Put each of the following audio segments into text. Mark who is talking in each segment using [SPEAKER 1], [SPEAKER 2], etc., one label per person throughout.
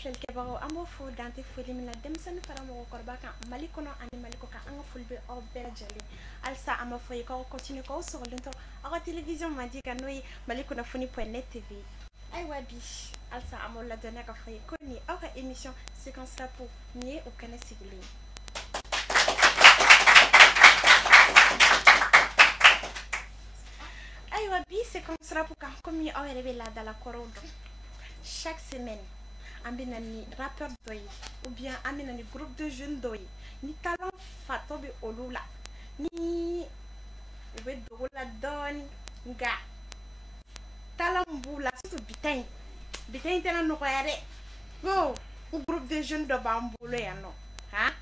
[SPEAKER 1] Filɛlikɛbagaw an b'o fo dante foli min na denmisɛnnin fara mɔgɔkɔrɔba kan Mali kɔnɔ ani Mali kɔ kan an ka foli bɛ aw bɛɛ lajɛlen halisa an b'a fɔ ye k'aw continue k'aw sɔgɔlen to aw ka télévision mandi kan n'o ye Mali kunnafoni.net TV ayiwa bi halisa an b'aw ladɔnniya k'a fɔ ye ko nin aw ka émission séquence rap nin ye o kɛnɛ sigilen ye. Ayiwa bi séquence rap kan komi aw yɛrɛ bɛ laadala kɔrɔw dɔn chaque semaine an bɛ na ni rappeur dɔ ye ou bien an bɛ na ni groupe de jeunes dɔ ye ni talent fatɔ bɛ olu la ni u bɛ dogo la dɔɔni nka talent b'u la surtout bi ta in tɛna nɔgɔya dɛ ko groupe de jeunes dɔ b'an bolo yan nɔ han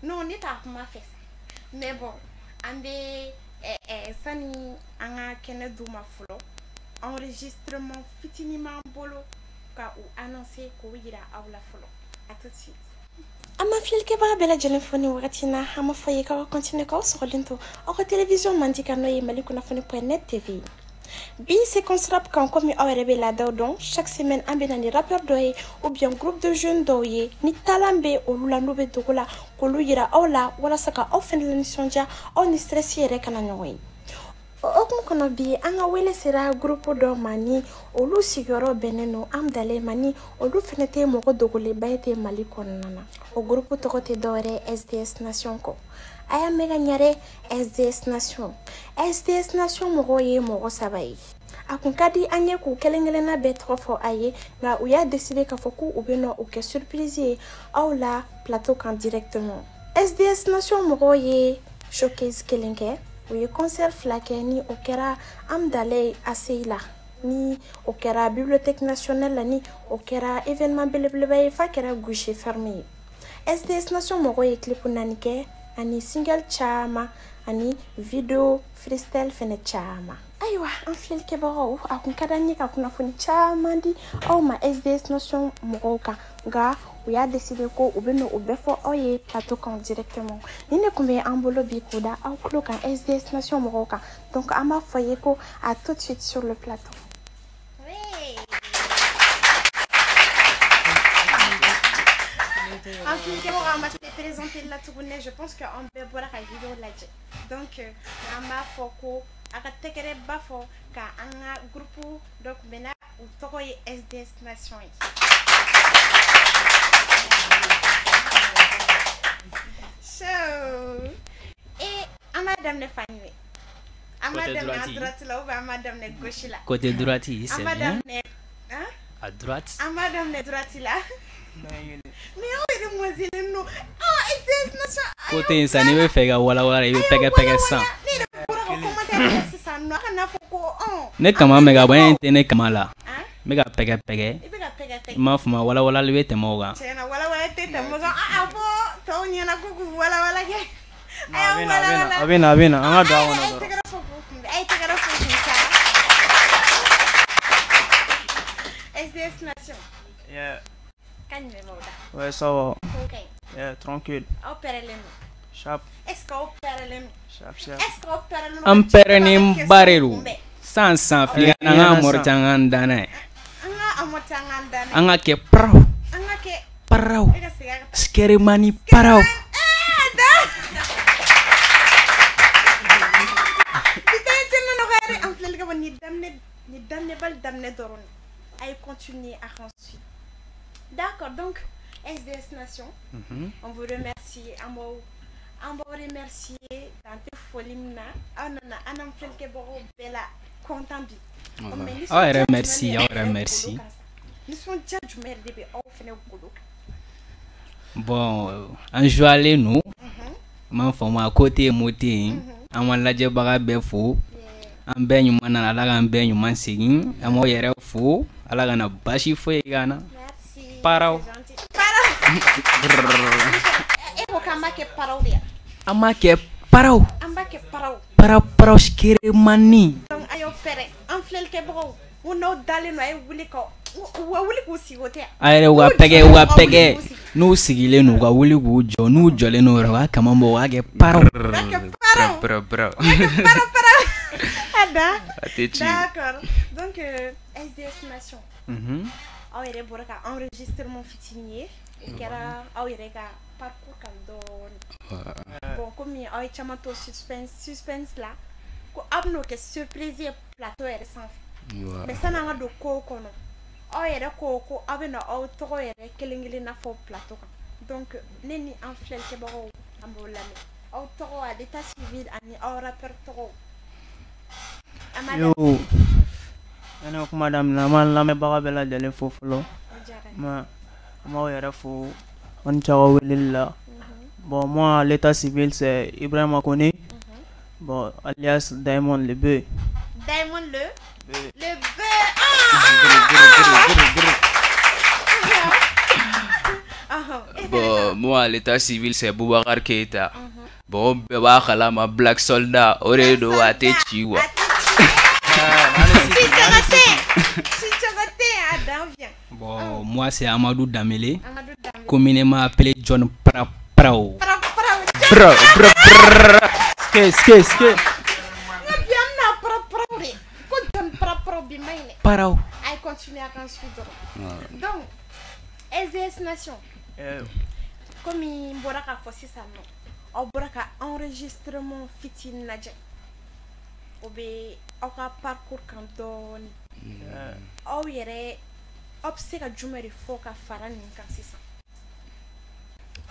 [SPEAKER 1] non ne t'a kuma fɛ sa mais bon an bɛ sani an ka kɛnɛ d'u ma fɔlɔ enregistrement fitinin b'an bolo ka u annoncer k'o yira aw la fɔlɔ. À tout de suite. An ma filɛlikɛbaga bɛɛ lajɛlen fo nin wagati na an b'a fɔ ye k'aw ka continuer k'aw sɔgɔlen to aw ka télévision mandi kan n'o ye Mali kunnafoni.net TV. Bi séquence rap kan komi aw yɛrɛ bɛ laadaw dɔn chaque semaine an bɛ na ni rappeur dɔ ye ou bien groupe de jeunes dɔw ye ni talent bɛ olu la n'u bɛ dogo la k'olu yira aw la walasa ka aw fɛnɛ lanisɔndiya aw ni stress yɛrɛ kana ɲɔgɔn ye. O hukumu kɔnɔ bi an ka wele sera groupe dɔ ma ni olu sigiyɔrɔ bɛnnen don Amdalaye ma ni olu fɛnɛ tɛ mɔgɔ dogolenba ye tɛ Mali kɔnɔna na. O groupe tɔgɔ tɛ dɔwɛrɛ SDS Nation kɔ. A y'a mɛn ka ɲɛ dɛ SDS Nation. SDS Nation mɔgɔw ye mɔgɔ saba ye. A kun ka di an ye k'u kelen kelenna bɛɛ tɔgɔ fɔ a ye nka u y'a décider k'a fɔ k'u bɛ na o kɛ surprise ye aw la plateau kan directement. SDS Nation mɔgɔw ye showcase kelen kɛ. U ye concert fila kɛ ni o kɛra Amdalaye ACI la ni o kɛra bibliothèque nationale la ni o kɛra événement belebeleba ye f'a kɛra guichet fermé ye. SDS Nation mɔgɔw ye clip naani kɛ ani single caman ani vidéo freestyle fɛnɛ caman. Ayiwa an filɛlikɛbagaw a kun ka d'an ye ka kunnafoni caman di aw ma SDS Nation mɔgɔw kan nka u y'a décidé ko u bɛ na o bɛɛ fɔ aw ye plateau kan directement. Nin de kun bɛ an bolo bi k'o da aw tulo kan SDS Nation mɔgɔw kan donc an b'a fɔ ye ko à tout de suite sur le plateau. An filɛlikɛbagaw an ma se présenter la tuguni je pense que an bɛɛ bɔra ka vidéo lajɛ donc an b'a fɔ ko a ka tɛgɛrɛ ba fɔ ka an ka groupe dɔ kun bɛ na u tɔgɔ ye SDS Nation ye. So et an b'a daminɛ fan jumɛn? An b'a daminɛ à droite la ou bien an b'a daminɛ gauche la?
[SPEAKER 2] Côté droite, c'est bien.
[SPEAKER 1] Hein?
[SPEAKER 2] À droite.
[SPEAKER 1] An b'a daminɛ droite la. Mais aw yɛrɛ mɔzelen don. Ah SDS Nation.
[SPEAKER 2] Côté in sa n'i bɛ fɛ ka walawala i bɛ pɛgɛ pɛgɛ sisan.
[SPEAKER 1] Ne yɛrɛ bɔra ka commentaire kɛ sisan nɔ a kana fɔ ko ɔn.
[SPEAKER 2] Ne kama mɛ ka bɔ in tɛ ne kama la. N bɛ ka pɛgɛ pɛgɛ.
[SPEAKER 1] I bɛ ka pɛgɛ pɛgɛ.
[SPEAKER 2] I m'a faamu walawalali bɛ tɛmɛ o kan.
[SPEAKER 1] Tiɲɛna walawala tɛ tɛmɛ o kan. A fɔ tɔw ɲɛna ko k'u walawala kɛ.
[SPEAKER 3] A bɛ na a bɛ na a bɛ na an ka don a kɔnɔ dɔrɔn.
[SPEAKER 1] A ye tɛgɛrɛ fɔ k'u kunbɛn a ye tɛgɛrɛ fɔ k'u sa. SDS Nation.
[SPEAKER 3] Yeah.
[SPEAKER 1] Kan jumɛn b'aw da?
[SPEAKER 3] Ouais, ça va.
[SPEAKER 1] Ko ka ɲi.
[SPEAKER 3] Yeah, tranquille.
[SPEAKER 1] Aw pɛrɛlen don.
[SPEAKER 3] Sharp.
[SPEAKER 1] Est-ce que aw pɛrɛlen don?
[SPEAKER 3] Sharp, sharp.
[SPEAKER 1] Est-ce que aw pɛrɛlen don?
[SPEAKER 2] An pɛrɛnnen ba de don. San san fili an ka amorti an k'an da n'a ye.
[SPEAKER 1] An ka amorti an k'an da n'a ye.
[SPEAKER 2] An ka kɛ paraw.
[SPEAKER 1] An ka kɛ.
[SPEAKER 2] Paraw.
[SPEAKER 1] E ka segin a kan.
[SPEAKER 2] Sikɛrɛmani paraw.
[SPEAKER 1] Da. Bi ta in tɛ nɔgɔya dɛ. An filɛlikɛ bɔ nin daminɛ nin daminɛ bali daminɛ dɔrɔn de. A ye continuer a kan suit. D'accord, donc SDS Nation, on vous remercie, an b'aw remercier dans tɛ foli min na aw nana an n'an filɛlikɛbagaw bɛɛ la content bi.
[SPEAKER 2] Aw yɛrɛ merci, aw yɛrɛ merci.
[SPEAKER 1] Nisɔndiya jumɛn yɛrɛ de bɛ aw fɛnɛ bolo kan?
[SPEAKER 2] Bon, an joilen don. N m'a faamu a ko tɛ yen mot tɛ yen. An ma lajɛbaga bɛɛ fo. An bɛɛ ɲuman nana, Ala k'an bɛɛ ɲuman segin. An b'aw yɛrɛ fo, Ala kana baasi foyi k'an na.
[SPEAKER 1] Merci.
[SPEAKER 2] Paraw.
[SPEAKER 1] Paraw. E ko k'an b'a kɛ paraw de ya?
[SPEAKER 2] An b'a kɛ paraw.
[SPEAKER 1] An b'a kɛ paraw.
[SPEAKER 2] Paraw paraw sikɛrɛmani.
[SPEAKER 1] Donc a y'aw pɛrɛn, an filɛlikɛbagaw, n ko n'aw dalen don, a ye wuli ka u ka wuli k'u sigi, o tɛ?
[SPEAKER 2] A yɛrɛ u ka pɛgɛ, u ka pɛgɛ. N'u sigilen don, u ka wuli k'u jɔ. N'u jɔlen don yɛrɛ, u ka kaman bɔ, u k'a kɛ paraw.
[SPEAKER 1] U k'a kɛ paraw.
[SPEAKER 4] Paraw paraw.
[SPEAKER 1] U k'a kɛ paraw paraw. Ada.
[SPEAKER 4] A tɛ ci.
[SPEAKER 1] D'accord. Donc SDS Nation. Aw yɛrɛ bɔra ka enregistrement fitinin ye. O kɛra aw yɛrɛ ka parcours kan dɔɔni. Bon, komi aw ye caman to suspense la, ko aw bɛn'o kɛ surprise ye plateau yɛrɛ sanfɛ. Mais sani an ka don kow kɔnɔ, aw yɛrɛ ko ko aw bɛna aw tɔgɔ yɛrɛ kelen kelen na fɔ plateau kan. Donc ne ni an filɛlikɛbagaw, an b'o lamɛn. Aw tɔgɔ à l'état civil ani aw rappeur tɔgɔw. An b'a
[SPEAKER 3] Yo. Yani ka kuma daminɛ, an b'an lamɛnbaga bɛɛ lajɛlen fo fɔlɔ.
[SPEAKER 1] O diyara n ye.
[SPEAKER 3] An b'aw yɛrɛ fo, aw ni ce aw ka weleli la. Bon, moi, à l'état civil, c'est Ibrahima Kone. Bon, alias Diamond le Beu.
[SPEAKER 1] Diamond le
[SPEAKER 3] Beu.
[SPEAKER 1] Le Beu. Ah.
[SPEAKER 4] Bon, moi, à l'état civil, c'est Boubacar Keita. Bon, bɛɛ b'a kalama Black Soldat, o de don, a tɛ ci quoi.
[SPEAKER 2] Bon, moi c'est Amadou Damele,
[SPEAKER 1] Amadou Damele,
[SPEAKER 2] communément appelé John Pra Prao.
[SPEAKER 1] Pra Prao.
[SPEAKER 4] Pra pra pra.
[SPEAKER 3] Ske ske ske.
[SPEAKER 1] N ko bi an bɛna Pra Prao de. Ko John Pra Prao bi ma ɲi dɛ.
[SPEAKER 2] Paraw.
[SPEAKER 1] A ye continuer a k'an suit dɔrɔn. Donc SDS Nation. Komi n bɔra k'a fɔ sisan nɔ, aw bɔra ka enregistrement fitinin lajɛ. O bɛ aw ka parcours kan dɔɔni. Aw yɛrɛ, aw bɛ se ka jumɛn de fɔ ka fara nin kan sisan?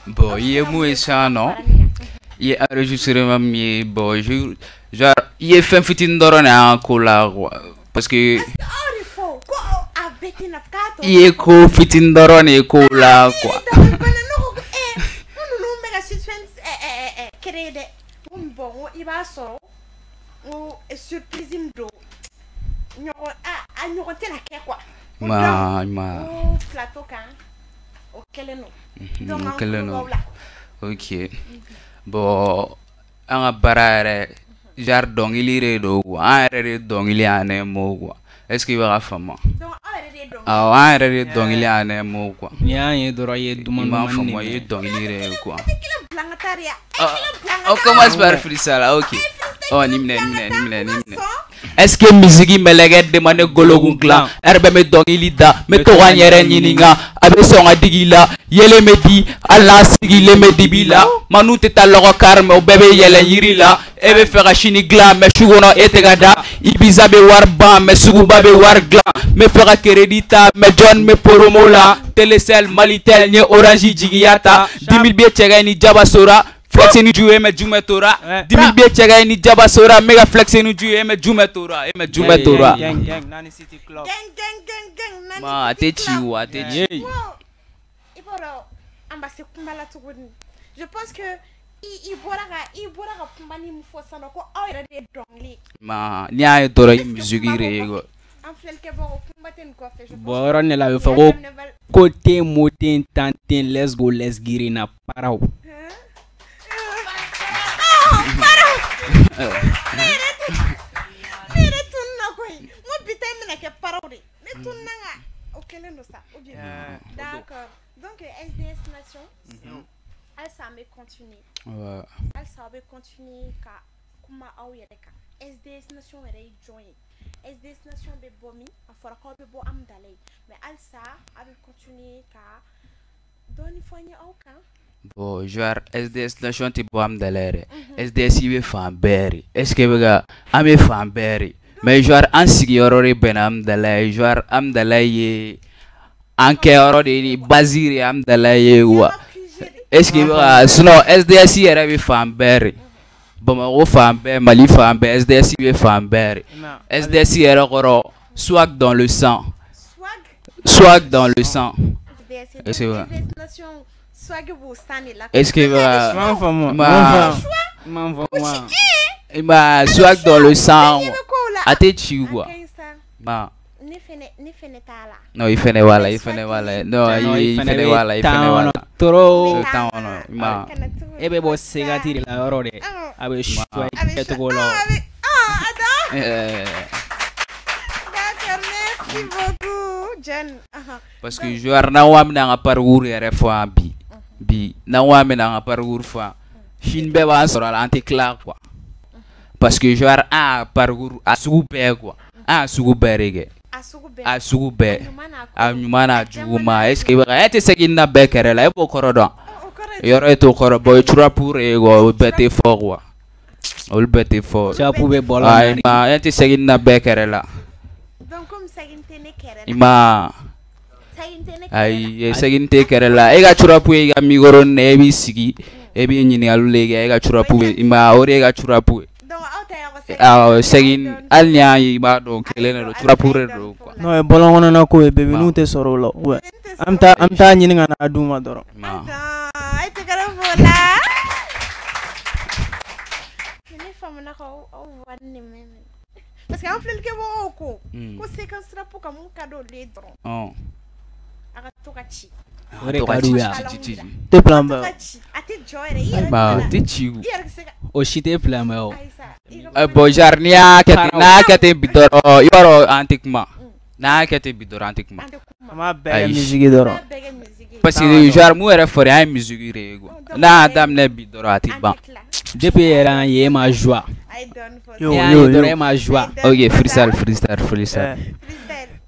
[SPEAKER 4] Bon, i ye mun ye sisan nɔ, i ye enregistrement min ye, bon, genre i ye fɛn fitinin dɔrɔn de y'an ko la quoi, parce que
[SPEAKER 1] Est-ce que aw de fɔ ko a bɛɛ tɛna k'a tɔ?
[SPEAKER 4] I ye ko fitinin dɔrɔn de ye ko la quoi.
[SPEAKER 1] Ne ko ko ko ninnu bɛ ka suspense créer dɛ. N ko bon, n ko i b'a sɔrɔ n ko surprise min don, ɲɔgɔn a ɲɔgɔn tɛna kɛ quoi.
[SPEAKER 4] Ma ma.
[SPEAKER 1] N ko plateau kan, o kɛlen don. Donc
[SPEAKER 4] O
[SPEAKER 1] an
[SPEAKER 4] kɛlen
[SPEAKER 1] tulo
[SPEAKER 4] don.
[SPEAKER 1] b'aw la.
[SPEAKER 4] Ok. Bon, an ka baara yɛrɛ, genre dɔnkili de don quoi. An yɛrɛ de ye dɔnkili en un mot quoi. Est-ce que i bɛ ka faamu?
[SPEAKER 1] Donc aw yɛrɛ de ye dɔnkili.
[SPEAKER 4] Awɔ, an yɛrɛ de ye dɔnkili en un mot quoi.
[SPEAKER 2] N'i y'an ye dɔrɔn, i ye
[SPEAKER 4] I
[SPEAKER 2] duman
[SPEAKER 4] m'a
[SPEAKER 2] duman
[SPEAKER 4] faamu, i ye
[SPEAKER 2] de mɛn.
[SPEAKER 4] dɔnkili de ye quoi.
[SPEAKER 1] Kelen bila n ka taa de ya. A ye kelen bila n ka
[SPEAKER 4] On
[SPEAKER 1] taa.
[SPEAKER 4] commence par freestyle, ok. Oh, ni minɛ, ni minɛ, ni minɛ, ni minɛ. Est-ce que musique mɛlɛkɛ de ma ne golokun dilan? Ɛri bɛ n bɛ dɔnkili da, n bɛ to ka n yɛrɛ ɲininka. A bɛ sɔn ka digi i la, yelen bɛ di, hali n'a sigilen bɛ dibi la. Manu tɛ taa lɔgɔ kari, mais o bɛɛ bɛ yɛlɛn yiri la. E bɛ fɛ ka sini dilan, mais su kɔnɔ e tɛ ka da. Ibiza bɛ wari ban, mais suguba bɛ wari dilan. N bɛ fɛ ka crédit ta, mais jɔn bɛ promo la? Telecel, Malitel, n ye Orange jigiya ta. 10 000 bɛ cɛkɛ ni jaba sora. Flex ni ju ye, mais jumɛn tora? 10 000 bɛ cɛkɛ ni jaba sora. N bɛ ka flex ni ju ye, mais jumɛn tora? E mais jumɛn tora?
[SPEAKER 3] Gang gang, Nani City Club.
[SPEAKER 1] Gang gang gang gang, Nani
[SPEAKER 4] Ma a
[SPEAKER 1] City
[SPEAKER 4] tɛ ci
[SPEAKER 1] Club.
[SPEAKER 4] o, a tɛ ci.
[SPEAKER 1] Wow. I b'a dɔn an b'a se kuma la tuguni. Je pense que i bɔra ka kuma ni min fɔ sisan nɔ, ko aw yɛrɛ de ye dɔnkili ye.
[SPEAKER 4] Ma n'i y'a ye dɔrɔn, i
[SPEAKER 1] Est-ce que
[SPEAKER 4] musique
[SPEAKER 1] kuma
[SPEAKER 4] de
[SPEAKER 1] b'o
[SPEAKER 4] ye
[SPEAKER 1] kɔfɛ?
[SPEAKER 4] quoi.
[SPEAKER 1] An filɛlikɛbagaw, kuma tɛ nin kɔfɛ, je pense.
[SPEAKER 2] Bon, yɔrɔ de la a bɛ fɔ
[SPEAKER 1] N'i
[SPEAKER 2] ko
[SPEAKER 1] y'a daminɛ
[SPEAKER 2] kote moten tanten, let's go, let's get it na paraw.
[SPEAKER 1] Ah, paraw. Ne yɛrɛ tununa koyi. N ko bi ta in bɛna kɛ paraw de. Ne tununa nka o kɛlen don sa, ou bien? D'accord. Donc SDS Nation, halisa an bɛ continuer. Halisa aw bɛ continuer ka kuma aw yɛrɛ kan. SDS Nation yɛrɛ ye jɔn ye? SDS Nation bɛ bɔ min? A fɔra k'aw bɛ bɔ Amudalayi, mais halisa aw bɛ continuer ka dɔɔni fɔ n ye aw kan.
[SPEAKER 4] Bon, genre SDS Nation tɛ bɔ Amudalayi yɛrɛ. SDS bɛ fan bɛɛ de. Est ce que bɛ ka an bɛ fan bɛɛ de. Mais genre an sigiyɔrɔ de bɛnna Amudalayi. Genre Amudalayi ye an kɛyɔrɔ de ye, ni base de ye Amudalayi ye quoi. Est ce que bɛ ka, sinon SDS yɛrɛ bɛ fan bɛɛ de. Bamakɔ fan bɛɛ, Mali fan bɛɛ, SDS bɛ fan bɛɛ de. SDS yɛrɛ kɔrɔ swag dans le sang.
[SPEAKER 1] Swag.
[SPEAKER 4] Swag dans le sang.
[SPEAKER 1] SDS.
[SPEAKER 4] C'est vrai.
[SPEAKER 1] SDS Nation swag b'o san de la.
[SPEAKER 4] Est-ce que bɛ
[SPEAKER 3] M'an faamu.
[SPEAKER 4] Ma
[SPEAKER 2] Ma
[SPEAKER 4] ma swag dans le sang.
[SPEAKER 1] Bɛɛ ɲɛ bɛ kow la.
[SPEAKER 4] A tɛ ci quoi. Ma.
[SPEAKER 1] Ne fɛnɛ t'a la.
[SPEAKER 4] Non, i fɛnɛ b'a la, i fɛnɛ b'a la. Non, i fɛnɛ b'a la, i fɛnɛ b'a la.
[SPEAKER 2] Trop.
[SPEAKER 4] Temps kɔnɔ, ma.
[SPEAKER 2] E bɛ bɔ Segati de la yɔrɔ dɛ. A bɛ choix kɛcogo la.
[SPEAKER 1] D'accord, merci beaucoup, John.
[SPEAKER 4] Parce que joueur n'an ko an bɛna an ka parcours yɛrɛ fɔ yan bi. Bi n'an ko an bɛna an ka parcours fɔ yan. Sini bɛɛ b'an sɔrɔ a la, an tɛ tila quoi. Parce que joueur an y'a parcours a sugu bɛɛ quoi. An y'a sugu bɛɛ de kɛ. A sugu bɛɛ, a ɲuman n'a juguman. Est ce que e tɛ segin na bɛɛ kɛrɛ la, e b'o kɔrɔ dɔn? Yɔrɔ e t'o kɔrɔ bɔ, trap ye quoi, o bɛɛ tɛ fɔ quoi. Olu bɛɛ tɛ fɔ.
[SPEAKER 2] Trap bɛ bɔ la.
[SPEAKER 4] Ayi, e tɛ segin na bɛɛ kɛrɛ la.
[SPEAKER 1] Donc comme segin tɛ ne kɛrɛ la.
[SPEAKER 4] I ma. Ayi, segin tɛ kɛrɛ la. E ka trap ye i ka micro nin e b'i sigi, e b'i ɲininkaliw de kɛ, e ka trap ye, i ma, o de ye e ka trap ye. Awɔ, segin hali ni y'a ye i b'a dɔn kelen de don, trap de don quoi.
[SPEAKER 3] Non, ye bɔlɔn kɔnɔna ko ye, bébé n'u tɛ sɔrɔ o la. Ouais. An bɛ taa ɲini ka n'a d'u ma dɔrɔn.
[SPEAKER 1] Attends, e tɛgɛrɛ f'o la. Ne faamuna k'aw wari nin mɛn. Parce que an filɛlikɛbagaw ko ko séquence rap ka mun ka d'olu ye dɔrɔn. A ka to ka ci.
[SPEAKER 2] O de ka d'u ye.
[SPEAKER 3] Tɛ plan bɛɛ.
[SPEAKER 1] A tɛ jɔ yɛrɛ, i yɛrɛ
[SPEAKER 4] Ba, a tɛ ci.
[SPEAKER 1] I yɛrɛ bɛ se ka.
[SPEAKER 2] O si tɛ plan bɛɛ o.
[SPEAKER 4] Bon, genre n'i y'a kɛ ten, n'a y'a kɛ ten bi dɔrɔn, i b'a dɔn an tɛ kuma. N'a y'a kɛ ten bi dɔrɔn an tɛ kuma.
[SPEAKER 3] An b'a bɛɛ kɛ musique dɔrɔn.
[SPEAKER 4] Parce que genre mun yɛrɛ fɔra an ye musique de ye quoi. N'a y'a daminɛ bi dɔrɔn a tɛ ban.
[SPEAKER 2] Depuis yɛrɛ an ye e ma joie.
[SPEAKER 3] Yo
[SPEAKER 2] yo yo, e ma joie.
[SPEAKER 4] Ok, freestyle, freestyle, freestyle.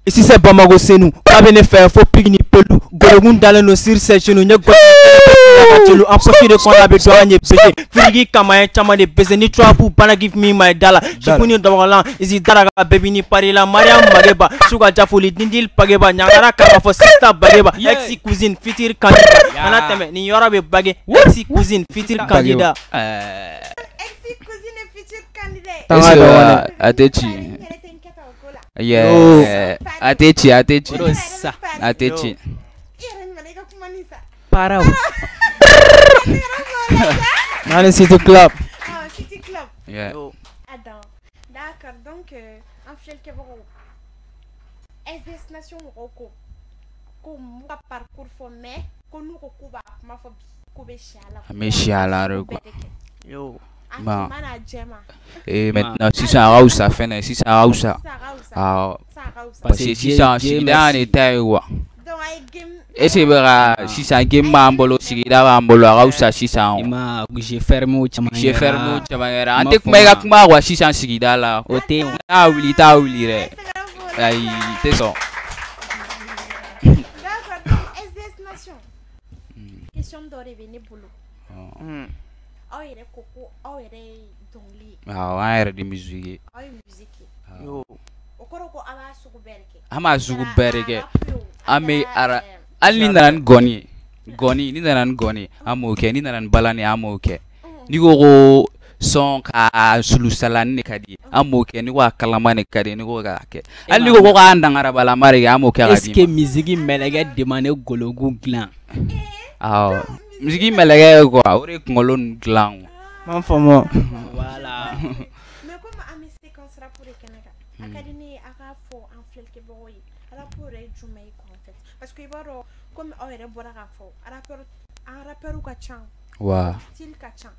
[SPEAKER 3] Ici c'est Bamako Senou, k'a bɛ ne fɛ fo pigi ni pelu, gologun dalen don sur ses genoux, n ye gɔlɔ en poche de kɔnɔ a bɛ dɔn an ye bese, firiki kama ye caman de bese, ni trap banna give me my dollar, jipu ni dɔgɔlan, ici daraka baby ni pari la, Mariam Mageba, suka jafoli dindil pageba, ɲangara kama fɔ sister bageba, ex cousine future candidat, kana tɛmɛ nin yɔrɔ bɛ bage, ex cousine future candidat.
[SPEAKER 1] Ex cousine future candidat.
[SPEAKER 4] A tɛ ci. Yeah, a tɛ ci, a tɛ ci. A tɛ ci.
[SPEAKER 2] Paraw.
[SPEAKER 3] Nani City Club.
[SPEAKER 1] Ah, City Club.
[SPEAKER 4] Yeah.
[SPEAKER 1] Attends. D'accord, donc an filɛlikɛbagaw SDS Nation mɔgɔw ko ko m'u ka parcours fɔ mais ko n'u ko k'u b'a kuma fɔ bi k'u bɛ si a la.
[SPEAKER 4] An bɛ si a la de quoi.
[SPEAKER 3] Yo.
[SPEAKER 4] Ma. Et maintenant sisan a ka fisa fɛnɛ, sisan a ka fisa. Awɔ. Parce que sisan sigida de ta ye quoi. Est-ce que bɛ ka sisan game b'an bolo, sigida b'an bolo, a ka fisa sisan.
[SPEAKER 2] I ma guichet fermé caman kɛra.
[SPEAKER 4] Guichet fermé caman kɛra. An tɛ kuma i ka kuma quoi sisan sigida la.
[SPEAKER 2] O tɛ yen.
[SPEAKER 4] N'a wuli i t'a wuli dɛ. Ayi, i tɛ sɔn.
[SPEAKER 1] D'accord, donc SDS Nation. Question dɔ de bɛ ne bolo. Aw yɛrɛ ko ko aw yɛrɛ ye dɔnkili ye.
[SPEAKER 4] Awɔ, an yɛrɛ de musique ye.
[SPEAKER 1] Aw ye musique ye. O kɔrɔ ko aw b'a sugu bɛɛ de kɛ.
[SPEAKER 4] An b'a sugu bɛɛ de kɛ. An bɛ ara hali ni nana ni gɔni ye, gɔni ni nana ni gɔni ye, an b'o kɛ, ni nana ni balani ye, an b'o kɛ. N'i ko ko sɔn ka sulusalani de ka di ye, an b'o kɛ, n'i ko a kalama de ka di ye, n'i ko k'a kɛ. Hali n'i ko ko k'a dangarabalama de kɛ, an b'o kɛ ka d'i ma.
[SPEAKER 2] Est-ce que musique mɛlɛkɛ de ma ne gologun dilan?
[SPEAKER 4] Awɔ. Musique mɛlɛkɛ ye quoi, o de ye kunkolo ninnu dilan quoi.
[SPEAKER 3] M'an faamu.
[SPEAKER 2] Voilà.
[SPEAKER 1] Mais comme an bɛ séquence rap de kɛnɛ kan, a ka di ne ye a k'a fɔ an filɛlikɛbagaw ye rap yɛrɛ ye jumɛn ye quoi en fait. Parce que i b'a dɔn comme aw yɛrɛ bɔra k'a fɔ rappeur an rappeur ka ca.
[SPEAKER 4] Wa.
[SPEAKER 1] Style ka ca.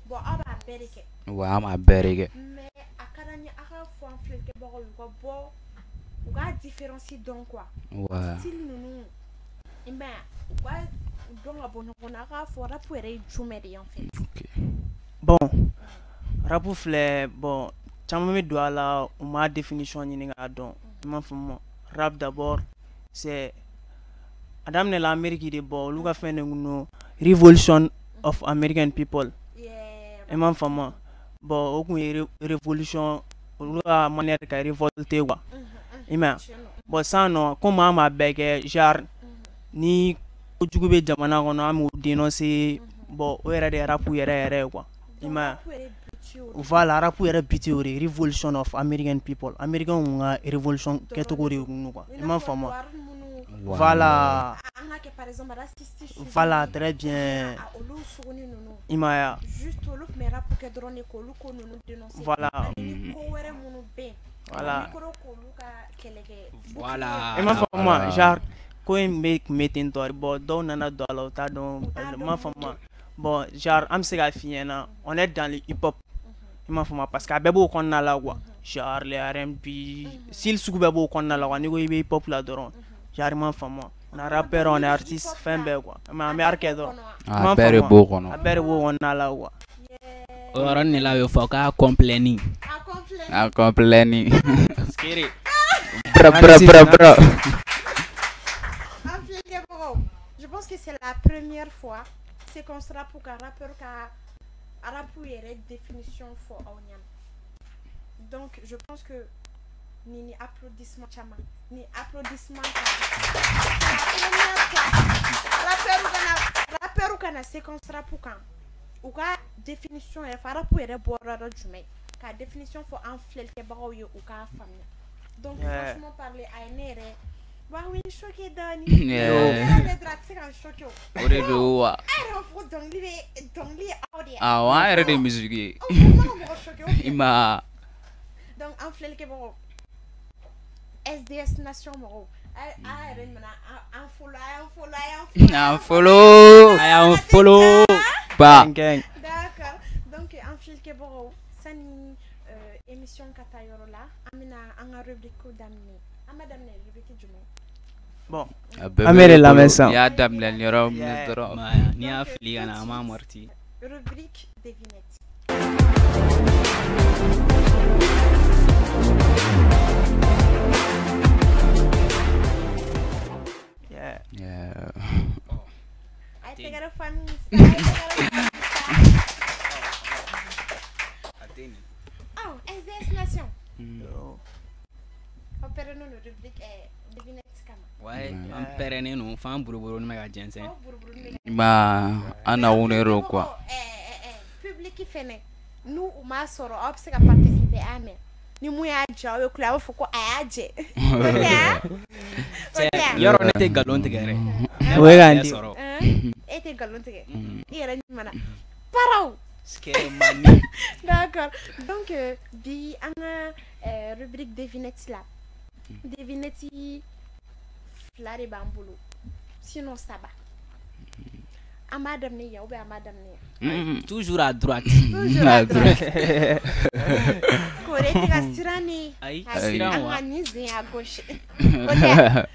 [SPEAKER 1] Bon aw b'a bɛɛ de kɛ.
[SPEAKER 4] Wa an b'a bɛɛ de kɛ.
[SPEAKER 1] Mais a ka d'an ye a k'a fɔ an filɛlikɛbagaw ye u ka bɔ u k'a différence dɔn quoi.
[SPEAKER 4] Wa.
[SPEAKER 1] Style ninnu i m'a ye u ka dɔn ka bɔ ɲɔgɔn na, a k'a fɔ rap yɛrɛ ye jumɛn de ye en fait.
[SPEAKER 4] Ok.
[SPEAKER 3] Bon, rap filɛ, bon caman bɛ don a la u m'a définition ɲini k'a dɔn. I m'a faamu. Rap d'abord c'est a daminɛ la Amérique de, bon olu ka fɛn de kun don, revolution of American people. I m'a faamu. Bon o kun ye révolution olu ka manière ka révolter quoi. I m'a ye. Bon sisan nɔ komi an b'a bɛɛ kɛ genre ni kojugu bɛ jamana kɔnɔ an b'o dénoncer, bon o yɛrɛ de ye rap yɛrɛ yɛrɛ ye quoi. I m'a ye. Voilà, rap yɛrɛ but y'o de ye, revolution of American people. Américains kun ka révolution kɛcogo de kun don quoi. I m'a faamu. Voilà. Voilà, très bien. I m'a ye wa.
[SPEAKER 1] Juste olu tun bɛ rap kɛ dɔrɔn de k'olu ko ninnu dénoncer.
[SPEAKER 3] Voilà.
[SPEAKER 1] Ani ko wɛrɛ minnu bɛ yen.
[SPEAKER 3] Voilà.
[SPEAKER 2] Voilà.
[SPEAKER 3] I m'a faamu, genre ko in bɛ kun bɛ ten tɔ, bon dɔw nana don a la, u t'a dɔn, i m'a faamu. Bon, genre an bɛ se k'a f'i ɲɛna, on est dans le hip hop, i m'a faamu, parce que a bɛɛ b'o kɔnɔna la quoi. Genre les R&B, style sugu bɛɛ b'o kɔnɔna la quoi. N'i ko i bɛ hip hop la dɔrɔn, genre i m'a faamu, on est rappeur, on est artiste, fɛn bɛɛ quoi. Mais an bɛ art kɛ dɔrɔn.
[SPEAKER 4] A bɛɛ de b'o kɔnɔ.
[SPEAKER 3] A bɛɛ de b'o kɔnɔna la quoi.
[SPEAKER 2] O yɔrɔnin de la a bɛ fɔ k'a complaining.
[SPEAKER 4] A complaining. Bra bra bra bra.
[SPEAKER 1] Je pense que c'est la première fois c'est qu'on sera pour qu'un rappeur ka rap yɛrɛ définition fɔ aw ɲɛna. Donc je pense que ni applaudissement caman, ni applaudissement rappeur kana séquence rap kan u ka définition yɛrɛ fɔ, rap yɛrɛ bɔra yɔrɔ jumɛn, ka définition fɔ an filɛlikɛbagaw ye u k'a faamuya. Donc franchement parler, a ye ne yɛrɛ wa u ye choqué dɔɔni. Ne yɛrɛ dɔrɔn a tɛ se ka n choqué o.
[SPEAKER 4] O de don wa.
[SPEAKER 1] A yɛrɛ b'a fɔ ko dɔnkili bɛ dɔnkili ye aw de ye.
[SPEAKER 4] Awɔ, an yɛrɛ de ye musique ye.
[SPEAKER 1] O man ka mɔgɔ choqué o.
[SPEAKER 4] I ma.
[SPEAKER 1] Donc an filɛlikɛbagaw, SDS Nation mɔgɔw, a yɛrɛ ɲuman an follow, a y'an follow, a y'an follow.
[SPEAKER 4] An follow.
[SPEAKER 2] A y'an follow.
[SPEAKER 4] Ba.
[SPEAKER 1] D'accord. Donc an filɛlikɛbagaw, sani émission ka taa yɔrɔ la, an bɛna an ka rubrique daminɛ. An b'a daminɛ rubrique jumɛn?
[SPEAKER 3] Bon, an bɛ de lamɛn sisan.
[SPEAKER 4] N'i y'a daminɛ nin yɔrɔ min dɔrɔn.
[SPEAKER 2] N'i y'a fili ka na, an b'a amorti.
[SPEAKER 1] Rubrique devinette.
[SPEAKER 4] Yeah.
[SPEAKER 1] A ye tɛgɛrɛ fɔ an ye sa, a ye tɛgɛrɛ fɔ an ye sa. Oh, SDS Nation. Aw pɛrɛnnen don rubrique devinette kama.
[SPEAKER 2] Ouais, an pɛrɛnnen don f'an buruburunin bɛ ka jɛnsɛn.
[SPEAKER 1] Aw buruburunin bɛ ka
[SPEAKER 4] I ma, an nakun de don quoi.
[SPEAKER 1] Public fɛnɛ, n'u u m'a sɔrɔ, aw bɛ se ka participer an mɛ. Ni mun y'a jɛ, aw bɛ kule, a b'a fɔ ko a y'a jɛ. O tɛ wa? O tɛ wa?
[SPEAKER 2] Yɔrɔ ne tɛ nkalon tigɛ dɛ.
[SPEAKER 3] O ye k'an di.
[SPEAKER 1] E tɛ nkalon tigɛ. I yɛrɛ ɲuman na. Paraw. D'accord. Donc bi an ka rubrique devinette la. Devinette fila de b'an bolo. Sinon saba. An b'a daminɛ yan ou bien an b'a daminɛ yan?
[SPEAKER 2] Toujours à droite.
[SPEAKER 1] Toujours à droite. Kore tɛ ka siran ne.
[SPEAKER 2] Ayi, siran wa.
[SPEAKER 1] An ka nin sen à gauche. O tɛ?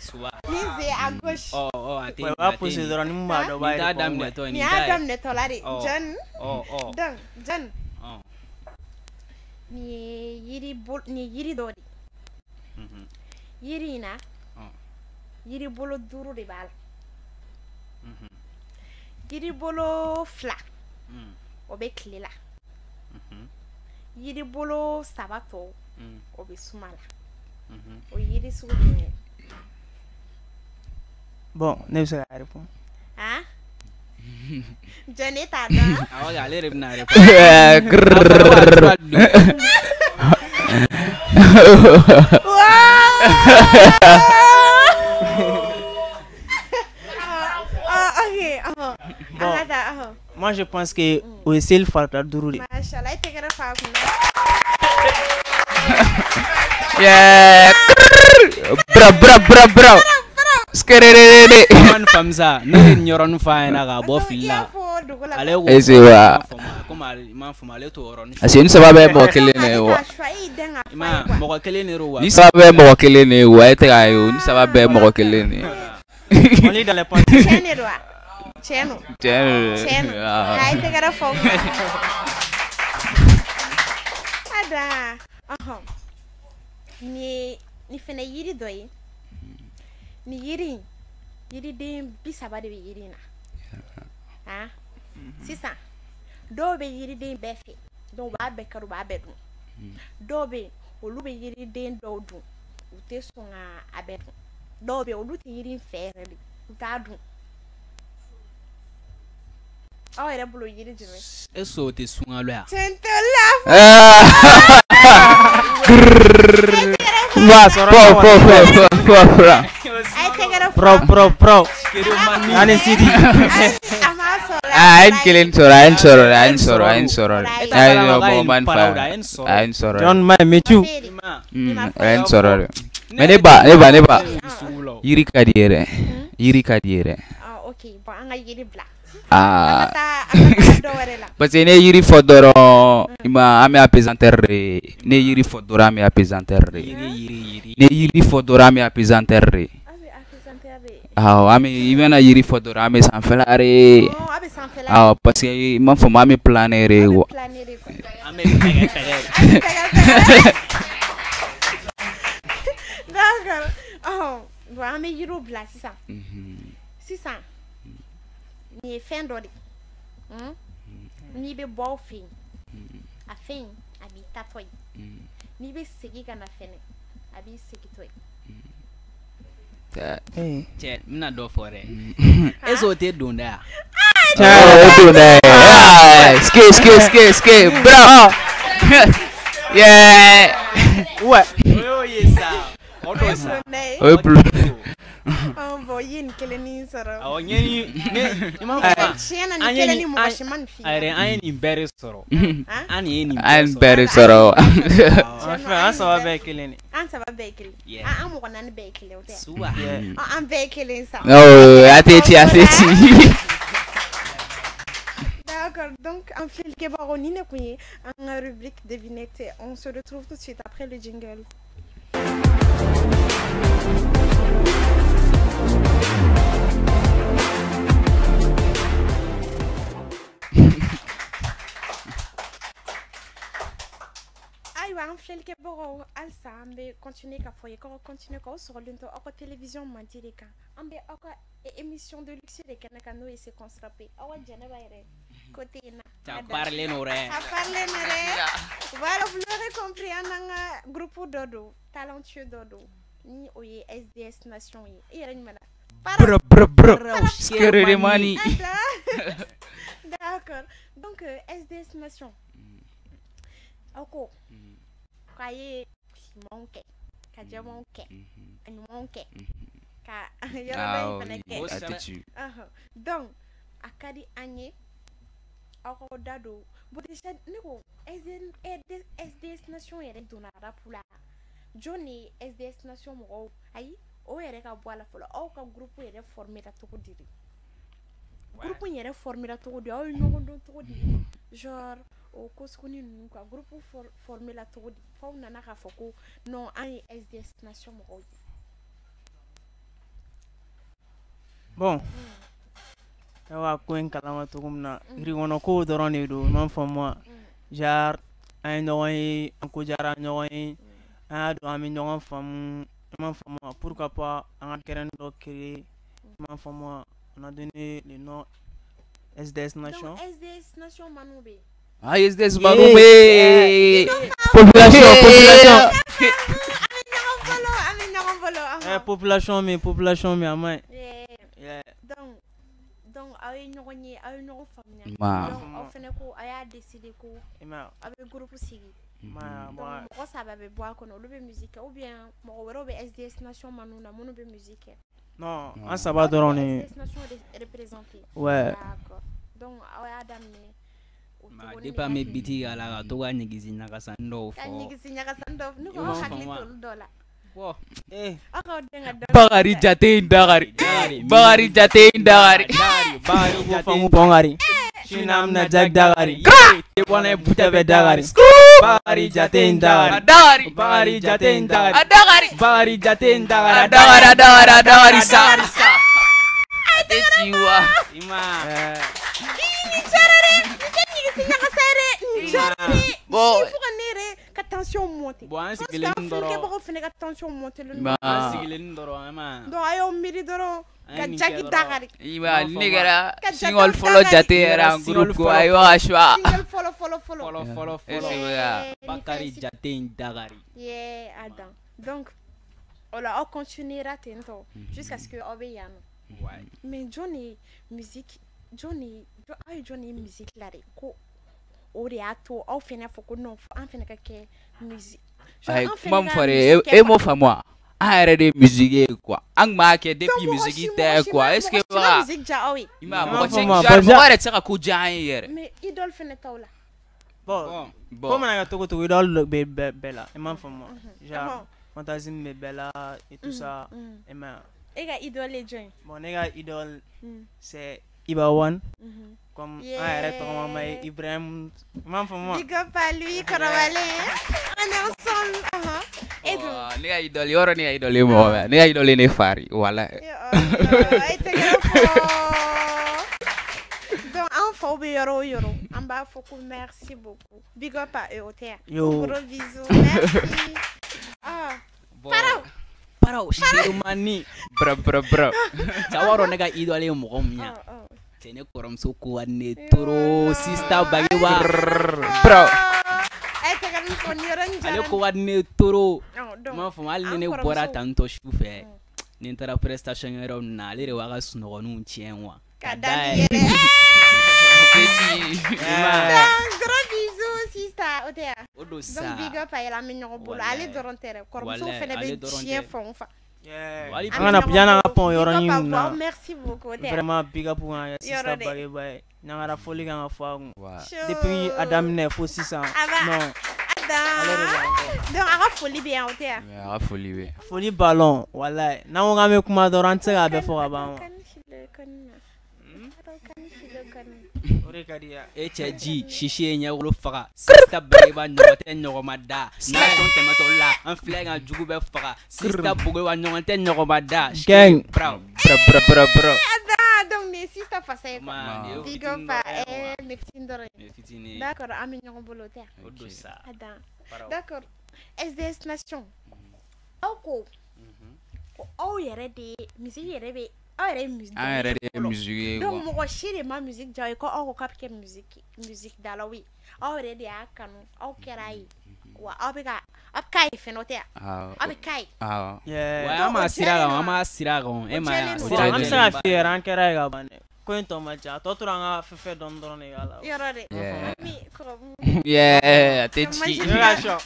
[SPEAKER 1] Nin sen à gauche.
[SPEAKER 2] Ɔ ɔ a tɛ.
[SPEAKER 3] O b'a poser dɔrɔn, ni mun b'a dɔn o b'a
[SPEAKER 2] Nin t'a daminɛtɔ ye,
[SPEAKER 1] Nin
[SPEAKER 2] nin
[SPEAKER 1] y'a
[SPEAKER 2] t'a ye.
[SPEAKER 1] daminɛtɔ la de. John. Donc John. Nin ye yiri bolo, nin ye yiri dɔ de ye. Yiri in na, yiri bolo 5 de b'a la. Yiri bolo 2, o bɛ tile la. Yiri bolo 3 tɔ, o bɛ suma la. O ye yiri sugu jumɛn ye?
[SPEAKER 3] Bon, ne bɛ se ka répondre.
[SPEAKER 1] Han? John e t'a dɔn?
[SPEAKER 2] Awɔ, ale de bɛna répondre.
[SPEAKER 4] Grrrr.
[SPEAKER 3] Bon, moi je pense que o ye seli farida 5 de.
[SPEAKER 1] Mashallah, e tɛgɛrɛ f'a kunna.
[SPEAKER 4] Yeah. Bra bra bra bra. Skerere.
[SPEAKER 2] Man faamu sa, ne ye nin yɔrɔnin f'a ɲɛna k'a bɔ fili la. Ale ko
[SPEAKER 4] Ese wa.
[SPEAKER 2] Komi ale m'a faamu, ale t'o yɔrɔnin.
[SPEAKER 4] Parce que ni saba bɛɛ ye mɔgɔ kelen de ye wa.
[SPEAKER 2] I m'a ye, mɔgɔ kelen de don wa.
[SPEAKER 4] Ni saba bɛɛ ye mɔgɔ kelen de ye wa, e tɛ k'a ye o, ni saba bɛɛ ye mɔgɔ kelen de ye.
[SPEAKER 3] On est dans les pensées.
[SPEAKER 1] Tiɲɛ de don wa? Tiɲɛ don.
[SPEAKER 4] Tiɲɛ don.
[SPEAKER 1] Tiɲɛ don. A ye tɛgɛrɛ fɔ. Ada. Ɔhɔn. Nin ye nin fɛnɛ yiri dɔ ye. Nin yiri in, yiriden 30 de bɛ yiri in na. Han? Sisan, dɔw bɛ yiriden bɛɛ fɛ. Donc u b'a bɛɛ kari, u b'a bɛɛ dun. Dɔw bɛ yen, olu bɛ yiriden dɔw dun. U tɛ sɔn ka a bɛɛ dun. Dɔw bɛ yen, olu tɛ yiri in fɛ yɛrɛ de. U t'a dun. Aw yɛrɛ bolo yiri jumɛn?
[SPEAKER 2] Est ce que o tɛ sunkalo ya?
[SPEAKER 1] Tiɲɛ t'o la.
[SPEAKER 4] Wa, po po po po po.
[SPEAKER 1] A ye tɛgɛrɛ fɔ.
[SPEAKER 3] Pro pro pro. Ani Sidi.
[SPEAKER 1] A m'a
[SPEAKER 4] A ye kelen sɔrɔ, a ye sɔrɔ, a ye sɔrɔ, a ye sɔrɔ. A ye man fa. A ye sɔrɔ.
[SPEAKER 3] John my metu.
[SPEAKER 4] A ye sɔrɔ. Mais ne ba. Yiri ka di yɛrɛ. Yiri ka di yɛrɛ.
[SPEAKER 1] Ah OK, bon an ka yiri bila.
[SPEAKER 4] Ah. Parce que ne yiri fɔ dɔrɔn, i ma an bɛ apesanteur de. Ne yiri fɔ dɔrɔn an bɛ apesanteur de. Ne yiri fɔ dɔrɔn an bɛ apesanteur de. Awɔ, an bɛ i bɛna yiri fɔ dɔrɔn an bɛ sanfɛla de. Awɔ, parce que i m'a faamu an bɛ planer de quoi.
[SPEAKER 2] An bɛ tɛgɛ tɛgɛ.
[SPEAKER 1] D'accord. Oh, bon an bɛ yiriw bila sisan. Sisan nin ye fɛn dɔ de n'i bɛ bɔ aw fɛ yen, a fɛn in a b'i tatɔ ye, n'i bɛ segin ka na fɛnɛ a b'i segintɔ ye.
[SPEAKER 2] Cɛ n bɛna dɔ fɔ dɛ. Est ce que o tɛ donda ya?
[SPEAKER 4] O donda ye. Ske ske ske ske bra. Yeah.
[SPEAKER 3] Ouais.
[SPEAKER 2] O y'o ye sa. O don sa.
[SPEAKER 4] O ye plus.
[SPEAKER 1] Bon i ye nin kelennin sɔrɔ.
[SPEAKER 2] Awɔ n ye ne i m'a fɔ.
[SPEAKER 1] Tiɲɛ na nin kelennin mɔgɔ si ma nin f'i ye.
[SPEAKER 2] Ayi an ye nin bɛɛ de sɔrɔ. An ye nin
[SPEAKER 4] bɛɛ de sɔrɔ.
[SPEAKER 3] An saba bɛɛ ye kelen de.
[SPEAKER 1] An saba bɛɛ ye kelen. An mɔgɔ naani bɛɛ ye kelen o tɛ.
[SPEAKER 2] Suba.
[SPEAKER 1] An bɛɛ ye kelen sa.
[SPEAKER 4] Oh a tɛ ci a tɛ ci.
[SPEAKER 1] D'accord, donc en filɛlikɛbagaw ni ne kun ye an ka rubrique devinette. On se retrouve tout de suite après le jingle. Ayiwa an filɛlikɛbagaw halisa an bɛ continuer ka fɔ ye k'aw continuer k'aw sɔgɔlen to aw ka télévision mandi de kan. An bɛ aw ka émission de luxe de kɛnɛ kan n'o ye Séquence Rap ye. Aw ka Jɛnɛba yɛrɛ côté in na.
[SPEAKER 2] A parlen no dɛ.
[SPEAKER 1] A parlen no dɛ. Voilà, vous l'aurez compris, an n'an ka groupe dɔ don, talentueux dɔ don ni o ye SDS Nation ye. I yɛrɛ ɲuman na.
[SPEAKER 4] Brr brr brr. Skeredemani.
[SPEAKER 1] D'accord. Donc SDS Nation. Aw ko k'a ye finmanw kɛ, ka jɛmanw kɛ, ka ɲumanw kɛ, ka yɔrɔ dɔ in fana kɛ. Donc a ka di an ye aw k'aw da don. Bon déjà ne ko SDS Nation yɛrɛ donna rap la, jɔn de ye SDS Nation mɔgɔw? Ayi o yɛrɛ ka bɔ a la fɔlɔ. Aw ka groupe yɛrɛ formé la cogo di de? Groupe in yɛrɛ formé la cogo di? Aw ye ɲɔgɔn dɔn cogo di? Genre o ko sugunin ninnu quoi, groupe formé la cogo di f'aw nana k'a fɔ ko non an ye SDS Nation mɔgɔw ye?
[SPEAKER 3] Bon ne b'a ko in kalama cogo min na, yirikɔnɔ kow dɔrɔn de don, i m'a faamu wa? Genre an ye ɲɔgɔn ye, an ko diyara ɲɔgɔn ye, an y'a dɔn an bɛ ɲɔgɔn faamu, i m'a faamu wa? Pourquoi pas an ka terrain dɔ créer, i m'a faamu wa? On a donné le nom SDS Nation.
[SPEAKER 1] Donc SDS Nation manu bɛ yen.
[SPEAKER 4] Ah, SDS manu bɛ. Population, population.
[SPEAKER 1] An bɛ ɲɔgɔn bolo, an bɛ ɲɔgɔn bolo.
[SPEAKER 3] Population min a man ɲi.
[SPEAKER 1] Donc aw ye ɲɔgɔn ye, aw ye ɲɔgɔn faamuya. Donc aw fana ko a y'a décider ko aw bɛ groupe sigi. Donc mɔgɔ saba bɛ bɔ a kɔnɔ, olu bɛ musique kɛ ou bien mɔgɔ wɛrɛw bɛ SDS Nation manu na minnu bɛ musique kɛ?
[SPEAKER 3] Non, an saba dɔrɔn de.
[SPEAKER 1] SDS Nation de représenter.
[SPEAKER 3] Ouais.
[SPEAKER 1] D'accord. Donc aw y'a daminɛ.
[SPEAKER 2] Depuis an bɛ biti k'a la ka to ka ɲigisi ɲagasani dɔw fɔ.
[SPEAKER 1] Ka ɲigisi ɲagasani dɔw fɔ, ne ko aw hakili t'olu dɔw la. Aw k'aw den ka dɔ.
[SPEAKER 4] Bakari jate in dagari. Bakari jate in dagari.
[SPEAKER 3] Bakari ko fangu bɔngari. Sini an bɛna jag dagari. Te bɔnɛ butɛ bɛ dagari. Bakari jate in dagari.
[SPEAKER 4] Dagari.
[SPEAKER 3] Bakari jate in dagari.
[SPEAKER 4] A dagari.
[SPEAKER 3] Bakari jate in dagari.
[SPEAKER 4] A dagari a dagari a dagari sa. A tɛ ci wa.
[SPEAKER 3] I ma.
[SPEAKER 1] Nin diyara dɛ. Nin tɛ ɲigisi ɲagasa ye dɛ. Nin diyara dɛ.
[SPEAKER 4] Bon.
[SPEAKER 1] Fo ka ne yɛrɛ ka tension monter.
[SPEAKER 2] Bon an sigilen dɔrɔn.
[SPEAKER 1] Parce que an filɛlikɛbagaw fana ka tension monter len don.
[SPEAKER 2] An sigilen dɔrɔn an ma.
[SPEAKER 1] Donc a y'aw miiri dɔrɔn ka jaki dagari.
[SPEAKER 4] I ma ne kɛra single fɔlɔ jate yɛrɛ en groupe ko ayi wa choix.
[SPEAKER 1] Single fɔlɔ fɔlɔ fɔlɔ.
[SPEAKER 2] Fɔlɔ fɔlɔ fɔlɔ. Bakari jate in dagari.
[SPEAKER 1] Yeah, Adam. Donc o la aw continuera ten tɔ jusqu'à ce que aw bɛ yan nɔ. Mais jɔn ye musique jɔn ye aw ye jɔn ye musique la de ko o de y'a to aw fana fɔ ko non an fana ka kɛ musique.
[SPEAKER 4] Ayi kuma min fɔra e m'o faamu wa? An yɛrɛ de ye musique ye quoi. An tun b'a kɛ depuis musique tɛ quoi. Est-ce que
[SPEAKER 1] mɔgɔ si ma musique diya aw ye?
[SPEAKER 4] I m'a ye, mɔgɔ tɛ, genre mɔgɔ yɛrɛ tɛ se ka ko diya an ye yɛrɛ.
[SPEAKER 1] Mais idole fɛnɛ t'aw la.
[SPEAKER 3] Bon,
[SPEAKER 4] Bon.
[SPEAKER 3] Ko mana kɛ cogo cogo, idole bɛ bɛɛ la, i m'a faamu. Genre
[SPEAKER 1] Ɔhɔn.
[SPEAKER 3] fantasme bɛ bɛɛ la et tout ça, i m'a ye.
[SPEAKER 1] E ka idole ye jɔn ye?
[SPEAKER 3] Bon, ne ka idole c'est Iba One. Comme an yɛrɛ tɔgɔma ye Ibrahim, i m'a faamu.
[SPEAKER 1] Big up à lui, kɔrɔbalen. On est ensemble. Et donc,
[SPEAKER 4] Ne ka idole, yɔrɔ ne ka idole ye mɔgɔ bɛɛ. Ne ka idole ye ne fa de ye, walahi.
[SPEAKER 1] E tɛgɛrɛ fɔ. Donc an faw bɛ yɔrɔ o yɔrɔ, an b'a fɔ ko merci beaucoup. Big up à eux, o tɛ yan?
[SPEAKER 3] Yo.
[SPEAKER 1] Gros bisous, merci. Ah, Paraw.
[SPEAKER 2] Paraw, Sherumani.
[SPEAKER 4] Bra bra bra.
[SPEAKER 2] Cɛ b'a dɔn ne ka idole ye mɔgɔ min ye. Cɛ, ne kɔrɔmuso ko ka di ne ye trop, Sista Bagiba.
[SPEAKER 4] Bra.
[SPEAKER 1] E tɛgɛrɛ fɔ nin yɔrɔ in diyara.
[SPEAKER 2] Ale ko ka di ne ye trop.
[SPEAKER 1] Ɔ, donc,
[SPEAKER 2] I m'a faamu, hali ni
[SPEAKER 1] an
[SPEAKER 2] ne bɔra
[SPEAKER 1] kɔrɔmuso.
[SPEAKER 2] tantɔ su fɛ, ni n taara prestation yɔrɔ min na, ale de b'a ka sunɔgɔninw tiɲɛ quoi.
[SPEAKER 1] Ka da ni yɛrɛ.
[SPEAKER 4] Petit.
[SPEAKER 1] Donc, gros bisous, sista, o tɛ yan?
[SPEAKER 2] O don sa.
[SPEAKER 1] Donc, big up a yɛrɛ, an bɛ ɲɔgɔn bolo. Ale
[SPEAKER 2] Walayi.
[SPEAKER 1] dɔrɔn tɛ dɛ, kɔrɔmusow
[SPEAKER 2] Walayi,
[SPEAKER 1] fɛnɛ bɛ
[SPEAKER 2] ale dɔrɔn
[SPEAKER 1] diɲɛ
[SPEAKER 2] tɛ.
[SPEAKER 1] fan o fan.
[SPEAKER 3] Yeah.
[SPEAKER 2] Wali
[SPEAKER 3] An kana
[SPEAKER 1] bɛ
[SPEAKER 3] yanni an ka
[SPEAKER 1] ɲɔgɔn
[SPEAKER 3] pɔn
[SPEAKER 1] bolo.
[SPEAKER 3] yɔrɔnin
[SPEAKER 1] Big up à
[SPEAKER 3] min na.
[SPEAKER 1] vous, merci beaucoup, o tɛ yan?
[SPEAKER 3] Vraiment big up an ka
[SPEAKER 1] Yɔrɔ
[SPEAKER 3] Sista
[SPEAKER 1] dɛ.
[SPEAKER 3] Bagiba ye. Ɲangara foli kan ka fɔ a kun.
[SPEAKER 1] Chaud.
[SPEAKER 3] Depuis a daminɛ fo sisan.
[SPEAKER 1] A b'a-
[SPEAKER 3] Non.
[SPEAKER 1] Adan.
[SPEAKER 3] Ale de b'an kɔ.
[SPEAKER 1] Donc, a ka foli bɛ yan, o tɛ yan?
[SPEAKER 4] A ka foli bɛ.
[SPEAKER 3] Foli ballon, walayi. N'an ko k'an bɛ kuma dɔrɔn, an tɛ se k'a bɛɛ fɔ ka ban wa.
[SPEAKER 1] Kan fili kɔni na. Kan fili kɔni.
[SPEAKER 3] O de ka di ya.
[SPEAKER 2] E cɛ ji sisi ye ɲɛwolo faga. Sista Bagiba ɲɔgɔn tɛ ɲɔgɔn ma da. Nation tɛmɛtɔ la, an filɛ ka jugu bɛɛ faga. Sista Bagiba ɲɔgɔn tɛ ɲɔgɔn ma da.
[SPEAKER 3] Gang.
[SPEAKER 2] Bravo.
[SPEAKER 4] Bra bra bra bra.
[SPEAKER 1] Adan, donc nin ye Sista fasa ye quoi.
[SPEAKER 2] Ma, nin ye
[SPEAKER 1] Big
[SPEAKER 2] fitinin
[SPEAKER 1] up à
[SPEAKER 2] dɔrɔn ye quoi.
[SPEAKER 1] nin ye fitinin dɔrɔn ye.
[SPEAKER 2] Nin ye fitinin ye.
[SPEAKER 1] D'accord, an bɛ ɲɔgɔn bolo, o tɛ yan?
[SPEAKER 2] O don sa.
[SPEAKER 1] Adan.
[SPEAKER 2] Bravo.
[SPEAKER 1] D'accord. SDS Nation. Aw ko ko aw yɛrɛ de ye musique yɛrɛ bɛ, aw yɛrɛ ye musique
[SPEAKER 4] An yɛrɛ de ye musique ye
[SPEAKER 1] Donc
[SPEAKER 4] quoi.
[SPEAKER 1] mɔgɔ si de ma musique diya aw ye ko aw ko k'a bɛ kɛ musique dalaw ye. Aw yɛrɛ de y'a kanu, aw kɛra ye. Wa aw bɛ ka aw bɛ k'a ye fɛnɛ, o tɛ yan?
[SPEAKER 4] Awɔ.
[SPEAKER 1] Aw bɛ k'a ye.
[SPEAKER 4] Awɔ.
[SPEAKER 3] Yeah.
[SPEAKER 2] Wa
[SPEAKER 1] Donc,
[SPEAKER 2] an m'a
[SPEAKER 1] o
[SPEAKER 2] sira
[SPEAKER 1] jɛlen
[SPEAKER 2] kan,
[SPEAKER 1] don
[SPEAKER 2] an
[SPEAKER 1] wa?
[SPEAKER 2] m'a sira kan. E
[SPEAKER 1] O
[SPEAKER 2] ma ye
[SPEAKER 1] jɛlen
[SPEAKER 2] a
[SPEAKER 1] don.
[SPEAKER 2] sira
[SPEAKER 3] Bon, an bɛ se k'a
[SPEAKER 2] jɛlen
[SPEAKER 3] f'i ye yɛrɛ, an kɛra ye ka ban dɛ. Ko in tɔ man ca. A tɔ tora an ka fɛn fɛn dɔɔni dɔrɔn de k'a la.
[SPEAKER 1] Yɔrɔ de.
[SPEAKER 4] Yeah.
[SPEAKER 1] Mi kɔrɔ.
[SPEAKER 4] Yeah, a tɛ ci.
[SPEAKER 3] Ne ka sɔn.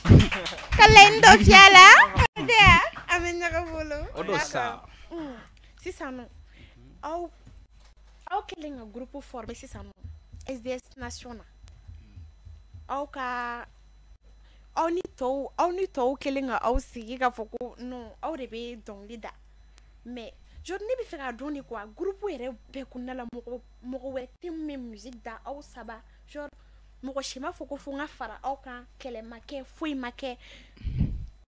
[SPEAKER 1] Ka laɲini dɔ fiyɛ a la. O tɛ yan? An bɛ ɲɔgɔn bolo.
[SPEAKER 2] O don sa.
[SPEAKER 1] Sisan nɔ, aw kɛlen ka groupe former sisan nɔ, SDS Nation na. Aw ka aw ni tɔw kɛlen ka aw sigi k'a fɔ ko non, aw de bɛ dɔnkili da. Mais genre ne bɛ fɛ k'a dɔn de quoi, groupe yɛrɛ bɛɛ kɔnɔna la, mɔgɔ wɛrɛ tɛ min bɛ musique da aw saba, genre mɔgɔ si m'a fɔ ko fo n ka fara aw kan, kɛlɛ ma kɛ, foyi ma kɛ.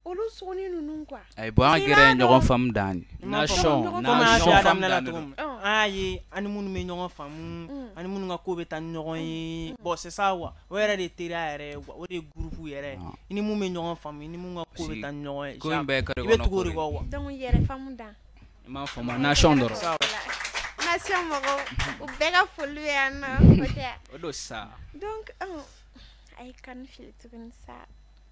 [SPEAKER 1] Olu suguni ninnu quoi.
[SPEAKER 4] Ayi, bon, an
[SPEAKER 1] Parce que i
[SPEAKER 4] kɛra
[SPEAKER 1] b'a
[SPEAKER 4] ɲɔgɔn
[SPEAKER 1] dɔn-
[SPEAKER 4] faamu dan de.
[SPEAKER 2] Nation,
[SPEAKER 3] Komi an y'a
[SPEAKER 2] nation
[SPEAKER 3] f'i ye a
[SPEAKER 2] faamu
[SPEAKER 3] daminɛ la
[SPEAKER 2] dan de
[SPEAKER 3] cogo
[SPEAKER 2] don.
[SPEAKER 3] min, an y'a ye an ni minnu bɛ ɲɔgɔn faamu, an ni minnu ka ko bɛ taa ni ɲɔgɔn ye. Bon, c'est ça quoi. O yɛrɛ de ye teriya yɛrɛ ye quoi. O de ye groupe yɛrɛ ye. I ni mun bɛ ɲɔgɔn faamu, i ni mun ka ko bɛ taa ni ɲɔgɔn ye.
[SPEAKER 4] Ko in bɛɛ ye carré
[SPEAKER 3] I bɛ
[SPEAKER 4] kɔnɔ
[SPEAKER 3] tugu o
[SPEAKER 4] ko
[SPEAKER 3] de
[SPEAKER 4] de.
[SPEAKER 3] kɔ quoi.
[SPEAKER 1] Donc yɛrɛ faamu dan.
[SPEAKER 2] I m'a faamu, nation dɔrɔn.
[SPEAKER 3] Ça,
[SPEAKER 1] Nation mɔgɔw, u bɛɛ ka foli bɛ yan nɔ, o tɛ yan?
[SPEAKER 2] O don sa.
[SPEAKER 1] Donc a ye kan fili tuguni sa.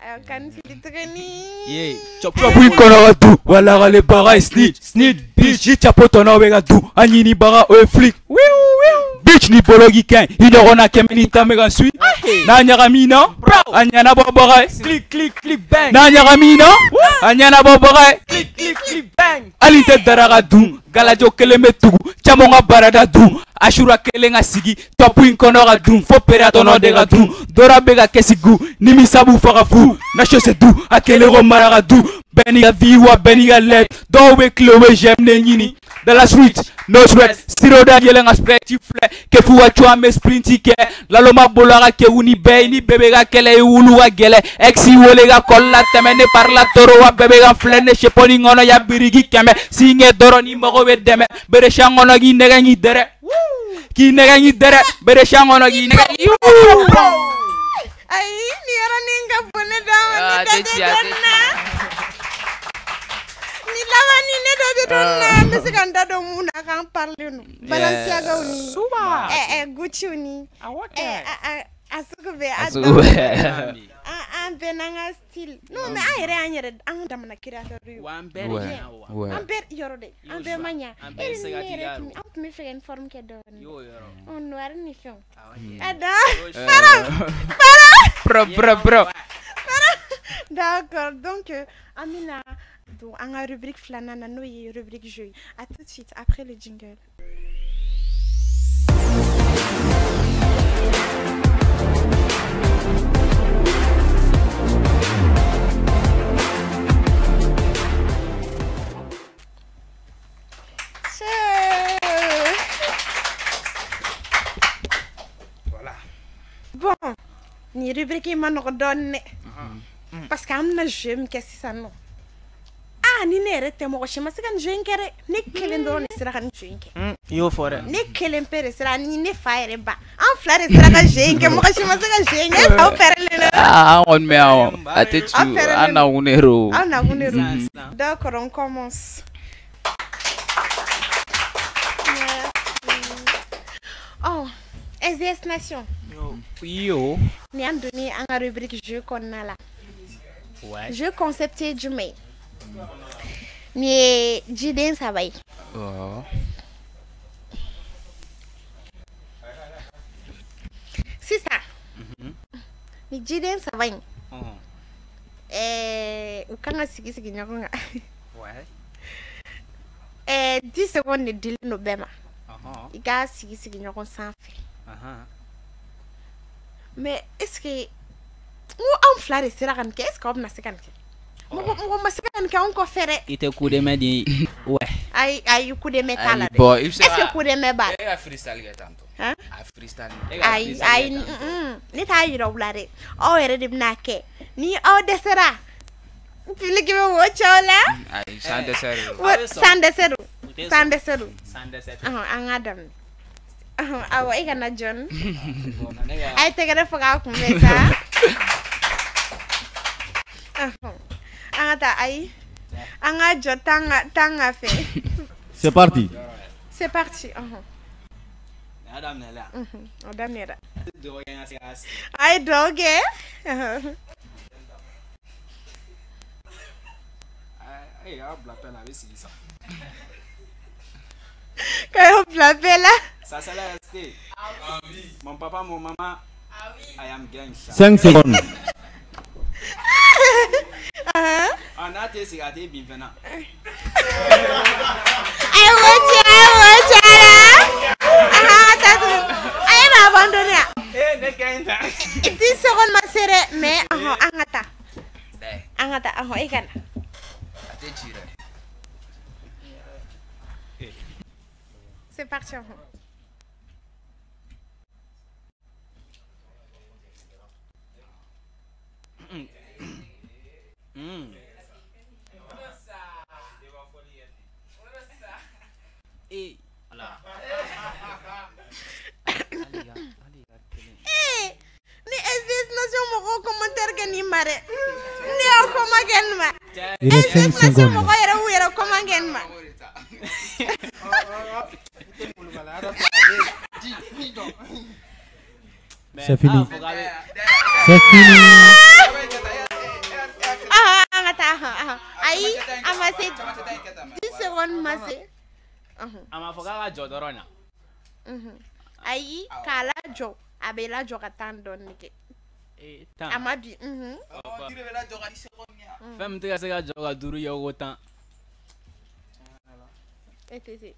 [SPEAKER 1] A ye kan fili tuguni.
[SPEAKER 2] Ye, chop
[SPEAKER 5] Chop in kɔnɔ ka du, walakalebaga ye snitch snitch bitch, i chapeau tɔnɔ bɛ ka du, an ɲinibaga o ye flic. Bitch ni bolo k'i kɛ i ɲɔgɔnna kɛmɛ ni tan bɛ ka suit. N'a ɲagamina, a ɲɛnabɔbaga ye.
[SPEAKER 2] Clic clic clic bang.
[SPEAKER 5] N'a ɲagamina, a ɲɛnabɔbaga ye.
[SPEAKER 2] Clic clic clic bang.
[SPEAKER 5] Hali tɛ daraka dun, galajo kelen bɛ tugu, caman ka barada dun, asura kelen ka sigi top in kɔnɔ ka dun, fo pere tɔnɔ de ka dun, dɔra bɛ ka kɛsi gu, nimisabu faga fu, na se du, a kelen ko maraka du, bɛɛ n'i ka vie wa bɛɛ n'i ka lɛ, dɔw bɛ tile u bɛ j'aime de ɲini. Dans la suite, no sweat, siro da yɛlɛn ka spread filɛ, kefu ka co an bɛ sprint kɛ, laloma bolo a ka kewu ni bɛɛ ye, ni bɛɛ bɛ ka kɛlɛ i wulu ka gɛlɛ, ex wele ka kɔli la tɛmɛ, ne pari la toro wa bɛɛ bɛ ka filɛ, ne sepɔni kɔnɔ ya biriki kɛmɛ, sinkɛ dɔrɔn ni mago bɛ dɛmɛ, beresan kɔnɔ k'i nɛgɛ k'i dɛrɛ, k'i nɛgɛ k'i dɛrɛ, beresan kɔnɔ k'i nɛgɛ k'i.
[SPEAKER 1] Ayi, nin yɔrɔnin ka bon ne da ma,
[SPEAKER 4] Ah,
[SPEAKER 1] ne da
[SPEAKER 4] a tɛ
[SPEAKER 1] tɛ
[SPEAKER 4] ci, a
[SPEAKER 1] don
[SPEAKER 4] tɛ
[SPEAKER 1] na. Ni laban ni ne da tɛ don na, n bɛ se ka n da don mun na k'an parler no. Balenciagaw ni.
[SPEAKER 2] Suba.
[SPEAKER 1] Gucci ni. A sugu bɛɛ.
[SPEAKER 4] A sugu bɛɛ.
[SPEAKER 1] An bɛɛ n'an ka style. Non, mais an yɛrɛ y'an yɛrɛ an damana créateur ye.
[SPEAKER 2] Wa an bɛɛ de
[SPEAKER 4] Ouais.
[SPEAKER 2] ɲɛna wa.
[SPEAKER 4] Ouais.
[SPEAKER 1] An bɛɛ yɔrɔ dɛ, an bɛɛ ma ɲa.
[SPEAKER 2] An
[SPEAKER 1] E
[SPEAKER 2] bɛɛ
[SPEAKER 1] ni
[SPEAKER 2] se
[SPEAKER 1] ne
[SPEAKER 2] ka
[SPEAKER 1] yɛrɛ
[SPEAKER 2] t'i
[SPEAKER 1] tun an tun bɛ fɛ ka uniforme kɛ dɔɔnin.
[SPEAKER 2] Y'o yɔrɔ.
[SPEAKER 1] Ɔ, noir ni fɛnw.
[SPEAKER 2] Awɔ kɛ.
[SPEAKER 1] Ada.
[SPEAKER 4] Bra bra bra.
[SPEAKER 1] D'accord, donc an bɛna don an ka rubrique filanan na, n'o ye rubrique jeu. À tout de suite après le jingle. Bon, ni rubrique in ma nɔgɔ dɔɔni dɛ, parce que an bɛna jeu min kɛ sisan nɔ, ah ni ne yɛrɛ tɛ, mɔgɔ si ma se ka nin jeu in kɛ dɛ, ne kelen dɔrɔn de sera ka nin jeu in kɛ.
[SPEAKER 3] I y'o fɔ dɛ.
[SPEAKER 1] Ne kelen pe de sera, ni ne fa yɛrɛ ba, an fila de sera ka jeu in kɛ, mɔgɔ si ma se ka jeu in kɛ. Est-ce que aw fɛrɛlen don?
[SPEAKER 4] Ah, an kɔni bɛ yan o, a tɛ ci, an nakun de don.
[SPEAKER 1] Aw nakun de don. D'accord, on commence. Oh, SDS Nation.
[SPEAKER 2] Yo.
[SPEAKER 1] Ni an donni an ka rubrique jeu kɔnɔna la.
[SPEAKER 2] Ouais.
[SPEAKER 1] Jeu concept ye jumɛn ye? Nin ye jiden saba ye. Sisan, ni jiden saba in, u kan ka sigi sigi ɲɔgɔn kan.
[SPEAKER 2] Ouais.
[SPEAKER 1] 10 secondes de dilen don bɛɛ ma. I k'a sigi sigi ɲɔgɔn sanfɛ. Mais est-ce que n ko anw fila de sera ka nin kɛ, est-ce que aw bɛna se ka nin kɛ? Mɔgɔ ma se ka nin kɛ anw kɔfɛ dɛ.
[SPEAKER 2] I tɛ coup de main di. Ouais.
[SPEAKER 1] Ayi ayi, coup de main t'a la dɛ.
[SPEAKER 4] Bon, i bɛ se
[SPEAKER 1] Est-ce que coup de main b'a la?
[SPEAKER 4] E ka freestyle kɛ tantôt.
[SPEAKER 1] Han?
[SPEAKER 4] A freestyle.
[SPEAKER 1] Ayi ayi, ne t'a yira u la dɛ. Aw yɛrɛ de bɛna kɛ. Ni aw dɛsɛra, public bɛ wo ci aw la.
[SPEAKER 4] Ayi, sans dɛsɛ de
[SPEAKER 1] don. Sans dɛsɛ don. Sans dɛsɛ don.
[SPEAKER 2] Sans dɛsɛ.
[SPEAKER 1] An k'a daminɛ. Awɔ, e kana jɔn. A ye tɛgɛrɛ fɔ k'a kunbɛn sa. An ka taa, ayi. An ka jɔ tanga fɛ.
[SPEAKER 6] C'est parti.
[SPEAKER 1] C'est parti.
[SPEAKER 2] A daminɛ la.
[SPEAKER 1] A daminɛra. A ye dugawu kɛ.
[SPEAKER 2] Ee, a bila bɛɛ la, a bɛ sigi sa.
[SPEAKER 1] K'a y'o bila bɛɛ la.
[SPEAKER 2] Ça, c'est la ST. Mon papa, mon maman, I am gang.
[SPEAKER 6] 5 secondes.
[SPEAKER 2] Ah, n'a tɛ sigi, a tɛ bin fana.
[SPEAKER 1] Ayi, wo ci, ayi, wo ci a la. Ah, taa tuguni. A ye n'a abandonné a.
[SPEAKER 2] Eh, ne ka ɲi tan.
[SPEAKER 1] 10 secondes ma se dɛ, mais an ka taa. An ka taa, e ka na.
[SPEAKER 4] A tɛ ci dɛ.
[SPEAKER 1] C'est parti.
[SPEAKER 2] Eh, voilà.
[SPEAKER 1] Eh, ni SDS Nation mɔgɔw commentaire kɛ nin ma dɛ. Ne y'aw comment kɛ nin ma.
[SPEAKER 6] Il reste 5
[SPEAKER 1] SDS Nation
[SPEAKER 6] secondes.
[SPEAKER 1] mɔgɔw yɛrɛ b'u yɛrɛ comment kɛ nin ma.
[SPEAKER 6] C'est fini. C'est fini.
[SPEAKER 1] Ah, an ka taa. Ayi, a ma se. 10 secondes ma se.
[SPEAKER 2] A ma fɔ k'a ka jɔ dɔrɔn na.
[SPEAKER 1] Ayi, k'a lajɔ, a bɛ lajɔ ka taa dɔɔni kɛ. A ma bi.
[SPEAKER 2] Fɛn min tɛ ka se ka jɔ ka 5 kɛ ko 10.
[SPEAKER 1] E tɛ se.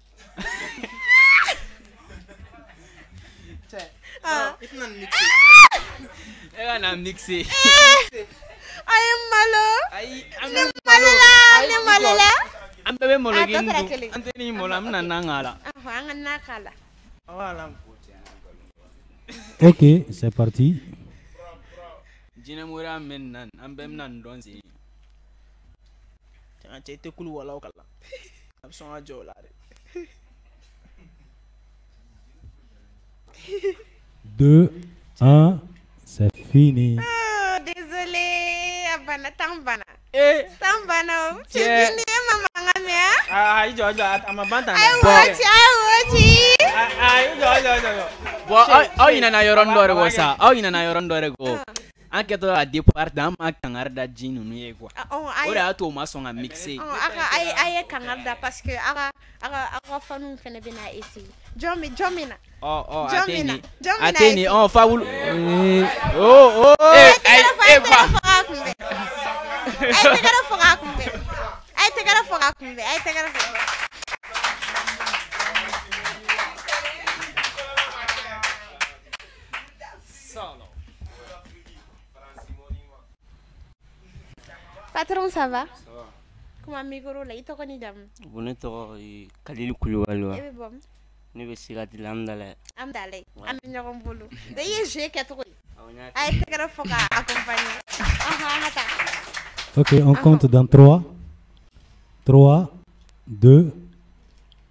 [SPEAKER 2] E ka na mixer.
[SPEAKER 1] A ye malo.
[SPEAKER 2] Ayi,
[SPEAKER 1] ne malola, ne malola.
[SPEAKER 2] An bɛɛ bɛ malo kelen dun. An tɛ nin malo, an bɛna nan k'a la.
[SPEAKER 1] An ka nan k'a la.
[SPEAKER 6] Ok, c'est parti.
[SPEAKER 2] Jinɛ moriya min na, an bɛɛ bɛna nin dɔn sen.
[SPEAKER 3] Cɛ, i tɛ kulu walaw kala. A bɛ sɔn ka jɔ o la dɛ.
[SPEAKER 6] 2, 1, c'est fini.
[SPEAKER 1] Oh, désolé, a banna, tan banna.
[SPEAKER 3] Eh.
[SPEAKER 1] Tan banna o. C'est fini, e ma mankan mɛn ah.
[SPEAKER 3] Ah, i jɔ, i jɔ, a ma ban tan dɛ.
[SPEAKER 1] A ye wo ci, a ye wo ci.
[SPEAKER 3] Ah, i jɔ, i jɔ, i jɔ.
[SPEAKER 2] Bon, aw ɲinɛna yɔrɔnin dɔ de kɔ sa, aw ɲinɛna yɔrɔnin dɔ de kɔ. An kɛtɔ ka départ da, an ma kangari da ji ninnu ye quoi. O de y'a to u ma sɔn ka mixer.
[SPEAKER 1] A ye kangari da parce que aw ka faniw fana bɛna essayer. Jɔn bɛ na?
[SPEAKER 2] Ɔ a tɛ nin, a tɛ nin, ɔ Fabulu.
[SPEAKER 1] Oh oh.
[SPEAKER 4] Eh, ayi, e ba.
[SPEAKER 1] A ye tɛgɛrɛ fɔ k'a kunbɛn. A ye ye tɛgɛrɛ fɔ k'a kunbɛn, a ye tɛgɛrɛ fɔ. Patron, ça va?
[SPEAKER 7] Ça va.
[SPEAKER 1] Kuma micro la, i tɔgɔ ni jamu?
[SPEAKER 7] Bon, ne tɔgɔ ye Kalilu Kulubali wa.
[SPEAKER 1] E bɛ bɔ min?
[SPEAKER 7] Ne bɛ Sikati la, Amdalaye.
[SPEAKER 1] Amdalaye, an bɛ ɲɔgɔn bolo. I ye jeu kɛ cogo di? A ye tɛgɛrɛ fɔ k'a accompagner. Ɔhɔn, an ka taa.
[SPEAKER 6] Ok, on compte dans 3, 3, 2,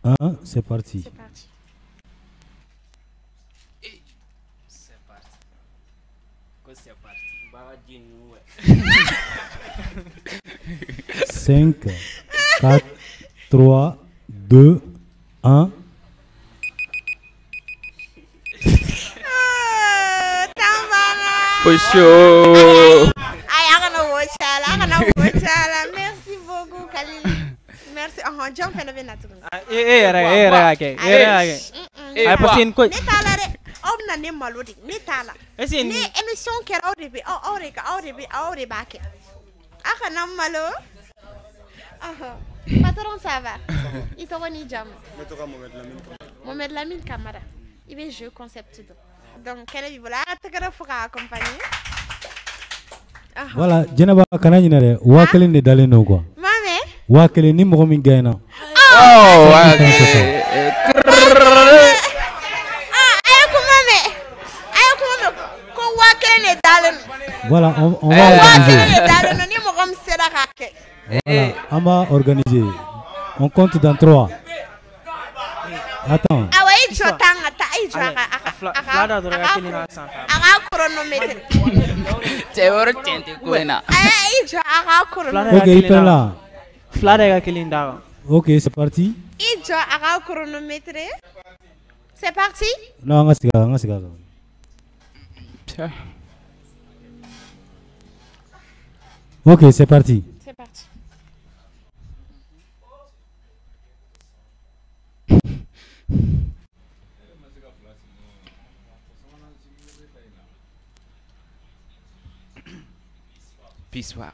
[SPEAKER 6] 1, c'est parti.
[SPEAKER 1] C'est parti.
[SPEAKER 2] C'est parti. Ko c'est parti.
[SPEAKER 7] Baga ji ninnu wɛ.
[SPEAKER 6] 5, 4, 3, 2, 1.
[SPEAKER 4] Osho.
[SPEAKER 1] Ayi, a kana wo caya la, a kana wo caya la. Merci beaucoup, Khalil. Merci. Ɔhɔn, jɔn fɛnɛ bɛ na tuguni?
[SPEAKER 3] E yɛrɛ e yɛrɛ k'a kɛ, e yɛrɛ k'a kɛ. Ayi, parce que nin ko
[SPEAKER 1] Ne t'a la dɛ. Aw bɛna ne malo de, ne t'a la.
[SPEAKER 3] Est-ce que
[SPEAKER 1] Ni émission kɛra, aw de bɛ aw de ka aw de bɛ aw de b'a kɛ. A kana n malo. Ɔhɔn. Patron, ça va? I tɔgɔ n'i jamu?
[SPEAKER 8] Ne tɔgɔ Mohamed Lamine Kamara.
[SPEAKER 1] Mohamed Lamine Kamara. I bɛ jeu concept dɔn. Donc kɛnɛ b'i bolo, a ka tɛgɛrɛ fɔ k'a accompagner. Ɔhɔn.
[SPEAKER 6] Voilà, Jɛnɛba kana ɲinɛ dɛ, 1000 de dalen don quoi.
[SPEAKER 1] Ma mɛn?
[SPEAKER 6] 1000 ni mɔgɔ min gagne na.
[SPEAKER 4] Oh,
[SPEAKER 6] Ah,
[SPEAKER 1] a ye kuma mɛn. A ye kuma mɛn ko 1000 de dalen don.
[SPEAKER 6] Voilà, on va
[SPEAKER 1] 1000
[SPEAKER 6] organiser.
[SPEAKER 1] de dalen don ni mɔgɔ min sera k'a kɛ.
[SPEAKER 6] Voilà, on va organiser. On compte dans 3. Attends.
[SPEAKER 1] Awɔ, i jɔ tan ka taa, i jɔ a ka a ka
[SPEAKER 3] fila
[SPEAKER 1] a ka
[SPEAKER 3] fila da dɔrɔn
[SPEAKER 1] a
[SPEAKER 3] i ka
[SPEAKER 1] ka
[SPEAKER 3] kelen k'a sanfɛ.
[SPEAKER 1] a ka chronomètre.
[SPEAKER 4] Cɛ yɔrɔ tiɲɛ tɛ ko in na.
[SPEAKER 1] Ayi, i jɔ a ka
[SPEAKER 3] Fila
[SPEAKER 1] chronomètre.
[SPEAKER 3] da i
[SPEAKER 6] Ok,
[SPEAKER 3] ka
[SPEAKER 6] i
[SPEAKER 3] kelen
[SPEAKER 6] pɛrɛn
[SPEAKER 3] d'a
[SPEAKER 6] la.
[SPEAKER 3] kan. Fila da i ka kelen d'a kan.
[SPEAKER 6] Ok, c'est parti.
[SPEAKER 1] I jɔ a ka chronomètre. C'est parti?
[SPEAKER 6] Non, an ka segin a kan, an ka segin a kan. Ok, c'est parti.
[SPEAKER 1] C'est parti.
[SPEAKER 4] Peace wa.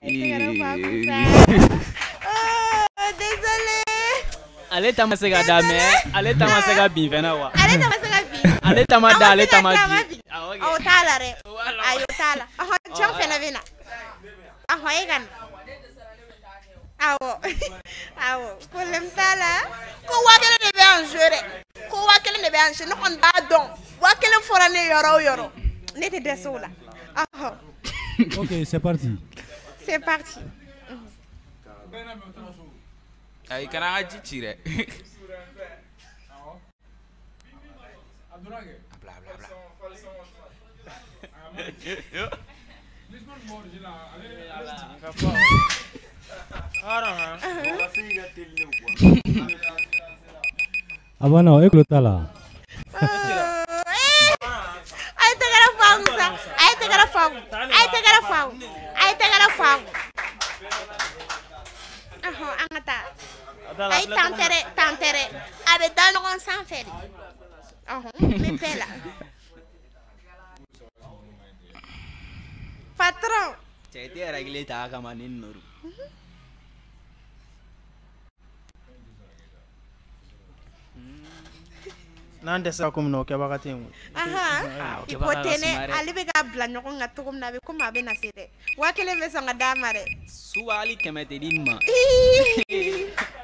[SPEAKER 1] A ye tɛgɛrɛ fɔ a kun sa. Oh, désolé.
[SPEAKER 2] Ale ta ma se ka da mais ale ta ma se ka bin fɛnɛ quoi.
[SPEAKER 1] Ale ta ma se ka bin.
[SPEAKER 2] Ale ta ma da, ale ta ma
[SPEAKER 1] bin.
[SPEAKER 2] bin. Ah, ok.
[SPEAKER 1] O t'a la dɛ. Ayi, o t'a la. Ɔhɔn, jɔn fɛnɛ bɛ na? Ɔhɔn, e ka na. Awɔ. Awɔ, problème t'a la. Ko 1000 de bɛ en jeu dɛ. Ko 1000 de bɛ en jeu. Ne kɔni b'a dɔn. 1000 fɔra ne yɔrɔ o yɔrɔ. Ne tɛ dɛsɛ o la. Ɔhɔn.
[SPEAKER 6] Ok, c'est parti.
[SPEAKER 1] C'est parti.
[SPEAKER 4] Ayi, kana an ka ji ci dɛ. A bila, a bila, a bila.
[SPEAKER 6] A banna o, e tulo t'a la.
[SPEAKER 1] A ye tɛgɛrɛ fɔ a kun sa. A ye tɛgɛrɛ fɔ a kun. A ye tɛgɛrɛ fɔ a kun. A ye tɛgɛrɛ fɔ a kun. Ɔhɔn, an ka taa. Ayi, tan tɛ dɛ, tan tɛ dɛ. A bɛ da ɲɔgɔn sanfɛ de. Ɔhɔn, n bɛ bɛɛ la. Patron.
[SPEAKER 2] Cɛ i tɛ règle ta a kama ni nɔrɔ.
[SPEAKER 3] N'an dɛsɛra ko min na, o kɛbaga tɛ yen koyi.
[SPEAKER 1] Ahan,
[SPEAKER 2] o
[SPEAKER 1] i ko
[SPEAKER 2] kɛbaga ka
[SPEAKER 1] tɛ dɛ,
[SPEAKER 2] suma dɛ.
[SPEAKER 1] Ale bɛ k'a bila ɲɔgɔn kan cogo min na, a bɛ komi a bɛ na se dɛ. 1000 bɛ sɔn ka d'a ma dɛ.
[SPEAKER 2] Suba hali 100 tɛ di nin ma.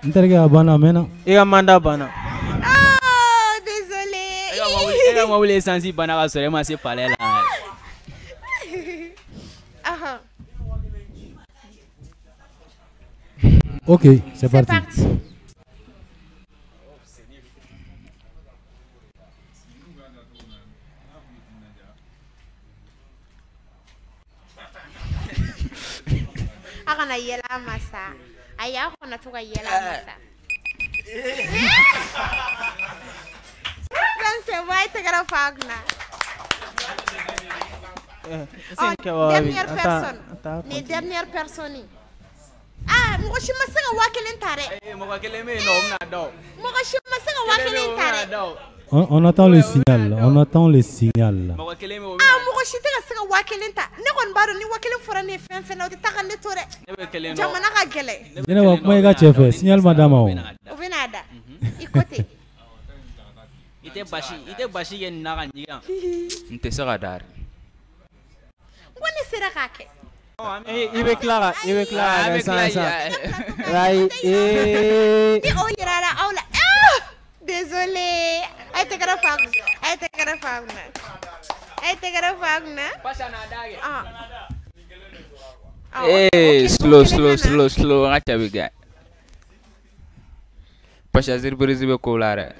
[SPEAKER 6] N terikɛ a banna a mɛnna.
[SPEAKER 3] I ka mandat banna.
[SPEAKER 1] Oh, désolé.
[SPEAKER 2] E ka mobili essence banna ka sɔrɔ e ma se palais la.
[SPEAKER 1] Ahan.
[SPEAKER 6] Ok, c'est
[SPEAKER 1] C'est
[SPEAKER 6] parti.
[SPEAKER 1] parti. A kana yɛlɛ a ma sa. Ayi, a kana to ka yɛlɛ a ma sa. Donc c'est bon, a ye tɛgɛrɛ fɔ a kunna.
[SPEAKER 3] Est-ce que kɛbaga bɛ yen?
[SPEAKER 1] Dernière
[SPEAKER 3] An t'a
[SPEAKER 1] personne.
[SPEAKER 3] an t'a
[SPEAKER 1] Ni
[SPEAKER 3] continuer.
[SPEAKER 1] dernière personne ye. Ah, mɔgɔ si ma se ka 1000 ta dɛ.
[SPEAKER 2] Ee, mɔgɔ kelen bɛ yen nɔ, o bɛna da o.
[SPEAKER 1] Mɔgɔ si ma se ka 1000
[SPEAKER 2] Kelen bɛ yen, o
[SPEAKER 1] ta
[SPEAKER 2] bɛna
[SPEAKER 1] dɛ.
[SPEAKER 2] da o.
[SPEAKER 6] On attend le signal. On attend le signal.
[SPEAKER 2] Mɔgɔ kelen bɛ yen, o
[SPEAKER 1] Ah,
[SPEAKER 2] bɛna
[SPEAKER 1] mɔgɔ Mɔgɔ si tɛ ka se ka 1000 ta. Ne kɔni b'a dɔn ni 1000 fɔra ne ye fɛn fɛn na o tɛ taa ka ne to dɛ.
[SPEAKER 2] Ne bɛ kelen dɔn.
[SPEAKER 1] Jamana ka gɛlɛn.
[SPEAKER 6] Jɛnɛba kuma i ka cɛ fɛ signal ma d'a ma o.
[SPEAKER 1] O bɛ n'a da. I ko ten.
[SPEAKER 2] I tɛ basi kɛ nin na ka ɲigan.
[SPEAKER 4] N tɛ se ka da.
[SPEAKER 1] N ko ne sera k'a kɛ.
[SPEAKER 3] I bɛ tila ka kɛ sisan. Ayi ee.
[SPEAKER 1] Ni o yirara aw la. Désolé. A ye tɛgɛrɛ f'a kun. A ye tɛgɛrɛ f'a kunna. A ye tɛgɛrɛ f'a kunna.
[SPEAKER 2] Pasa n'a da kɛ.
[SPEAKER 4] Ee slow slow slow slow an ka cɛ bɛ kɛ. Pasa surprise bɛ ko la dɛ.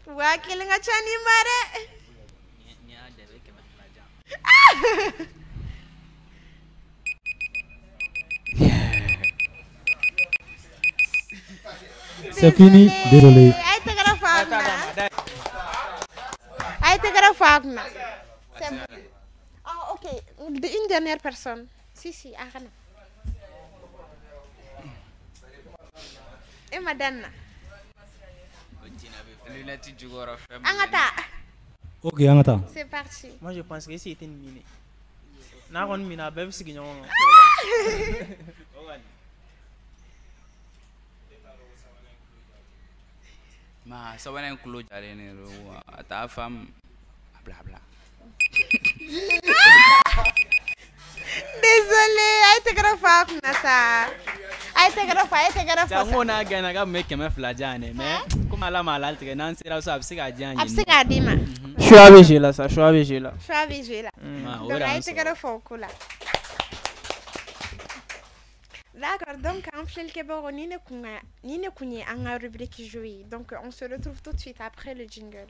[SPEAKER 1] 1000 ka ca ni ma dɛ.
[SPEAKER 6] C'est fini, désolé.
[SPEAKER 1] A ye tɛgɛrɛ f'a kunna. A ye tɛgɛrɛ f'a kunna. C'est bon. Ah, ok. Une dernière personne. Si, si, a ka na. E ma dan na.
[SPEAKER 4] Lunette jukɔrɔ fɛn.
[SPEAKER 1] An ka taa.
[SPEAKER 6] Ok, an ka taa.
[SPEAKER 1] C'est parti.
[SPEAKER 3] Moi je pense que si tɛ nin minɛ. N'a kɔni minɛ a bɛɛ bɛ sigi ɲɔgɔn kan.
[SPEAKER 4] Ma sabanan in kulo jalen de don a t'a faamu a bila a bila.
[SPEAKER 1] Désolé, a ye tɛgɛrɛ fɔ a kunna sa. A ye tɛgɛrɛ fɔ, a ye tɛgɛrɛ fɔ sa.
[SPEAKER 2] Jango n'a gɛnna k'a tun bɛ 200 di yan dɛ mais komi Ala m'a latigɛ n'an sera so a bɛ se k'a di yan.
[SPEAKER 1] A bɛ se k'a d'i ma.
[SPEAKER 3] Choix bɛ jouer la sa, choix bɛ jouer la.
[SPEAKER 1] Choix bɛ jouer la. Donc a ye tɛgɛrɛ fɔ o ko la. D'accord, donc en filɛlikɛbagaw ni ne kun ye an ka rubrique jouer. Donc on se retrouve tout de suite après le jingle.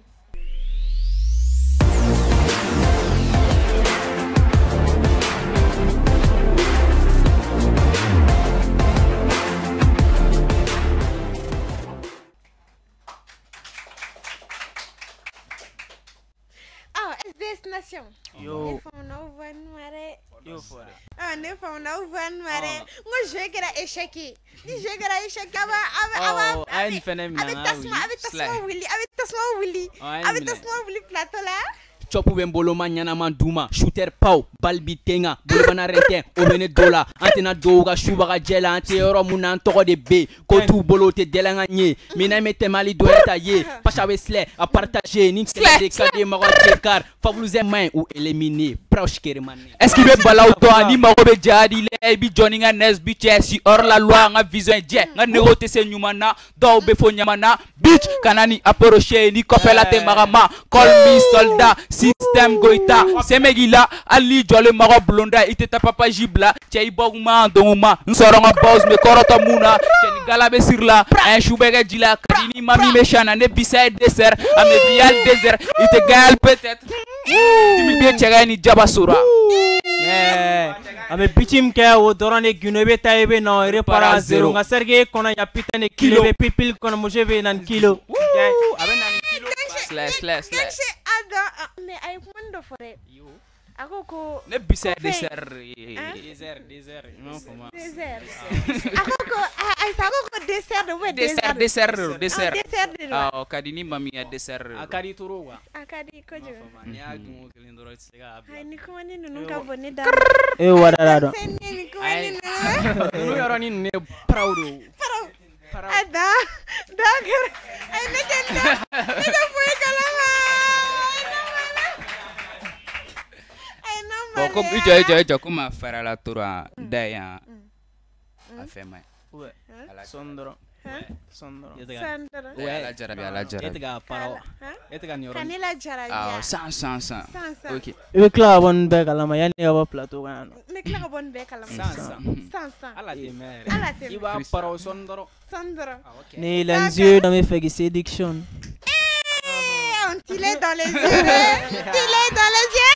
[SPEAKER 1] Ah, SDS Nation.
[SPEAKER 3] Yo.
[SPEAKER 1] Ne famana o voix noire.
[SPEAKER 3] Yo fɔ dɛ.
[SPEAKER 1] Ah, ne famana o voix noire. N ko jeu kɛra échec ye. Ni jeu kɛra échec a b'a a b'a a b'a
[SPEAKER 2] a ye nin fɛnɛ minɛ
[SPEAKER 1] a bɛ tasuma a bɛ tasuma wuli a bɛ tasuma wuli a bɛ tasuma wuli plateau la.
[SPEAKER 2] Chop bɛ n bolo ma ɲɛnama d'u ma shooter paw bali bi ten kan bolobana rɛntɛn o bɛ ne do la an tɛna don u ka subaga jɛ la an tɛ yɔrɔ mun na an tɔgɔ de bɛ yen ko t'u bolo o tɛ dɛlɛn ka ɲɛ minɛn bɛ tɛmɛ hali dɔ yɛrɛ ta ye Pasa bɛ silɛ a partager ni kɛlɛ de ka di mɔgɔ tɛ kari Fabuleux man ɲi ou éliminer proche keremane.
[SPEAKER 4] Est-ce qu'il bɛ balaw dɔn ani mago bɛ jadi la i bi jɔ ni n ka nɛs bi cɛ si hors la loi n ka vision ye jɛ n ka négro tɛ se ɲuman na dɔw bɛ fo ɲama na bitch kana ni approcher ni kɔfɛla tɛ maga ma call me soldat système Goïta sɛmɛg'i la hali n'i jɔlen mɔgɔ bulonda i tɛ taa papaji bila cɛ i bɔkuma dɔnkuma n sɔrɔ n ka boss n bɛ kɔrɔtɔ mun na cɛ ni gala bɛ siri la un su bɛ kɛ ji la ka di ni ma min bɛ sian na ne bisa ye dessert a mɛ bi hali désert i tɛ gagner peut-être dimi bɛ cɛ ka ni jaba sora.
[SPEAKER 3] A bɛ bici min kɛ o dɔrɔn de gundo i bɛ taa i bɛ na o repart à zéro nka cercle kɔnɔ ya putain de kilo bɛ pipili kɔnɔ muso bɛ na ni kilo.
[SPEAKER 4] A bɛ na ni kilo. Slay slay slay.
[SPEAKER 1] Mais a ye kuma dɔ fɔ dɛ. A ko ko.
[SPEAKER 4] Ne bisa ye dessert.
[SPEAKER 2] Désert désert i m'a faamu.
[SPEAKER 1] Désert. A ko ko ayi a ko ko dessert de ou bien désert.
[SPEAKER 4] Dessert dessert dessert.
[SPEAKER 1] Dessert de don.
[SPEAKER 4] Awɔ ka di ni mami ya dessert de don.
[SPEAKER 2] A ka di trop quoi.
[SPEAKER 1] A ka di kojugu.
[SPEAKER 2] N'i y'a dun o kelen dɔrɔn i tɛ se k'a bila.
[SPEAKER 1] Ayi ni kumani ninnu ka bon ne da.
[SPEAKER 3] E wadara dɔn.
[SPEAKER 1] Ni kumani ninnu.
[SPEAKER 2] Ninnu yɔrɔnin ninnu ye paraw de ye.
[SPEAKER 1] Paraw. A dan d'accord. Ayi ne tɛ ne tɛ foyi kalama.
[SPEAKER 4] Bon comme i jɔ i jɔ komi a farala tora da yan a fɛn man ɲi.
[SPEAKER 3] Sɔn dɔrɔn. Sɔn dɔrɔn.
[SPEAKER 1] Sɔn dɔrɔn.
[SPEAKER 4] Ouais ala jarabi ala jarabi.
[SPEAKER 2] E tɛ ka paraw e tɛ ka nin yɔrɔ.
[SPEAKER 1] Ka ne lajarabi.
[SPEAKER 4] Awɔ san san san.
[SPEAKER 1] San san.
[SPEAKER 4] Ok.
[SPEAKER 3] I bɛ tila ka bɔ nin bɛɛ kalama yanni i ka bɔ plateau kan yan nɔ.
[SPEAKER 1] N bɛ tila ka bɔ nin bɛɛ kalama.
[SPEAKER 2] San san.
[SPEAKER 1] San san.
[SPEAKER 2] Ala tɛ mɛn yɛrɛ.
[SPEAKER 1] Ala tɛ mɛn.
[SPEAKER 2] I b'a paraw sɔn dɔrɔn.
[SPEAKER 1] Sɔn dɔrɔn.
[SPEAKER 3] Ni les yeux dans mes feuilles séduction.
[SPEAKER 1] Eh, on tire dans les yeux. Tire dans les yeux.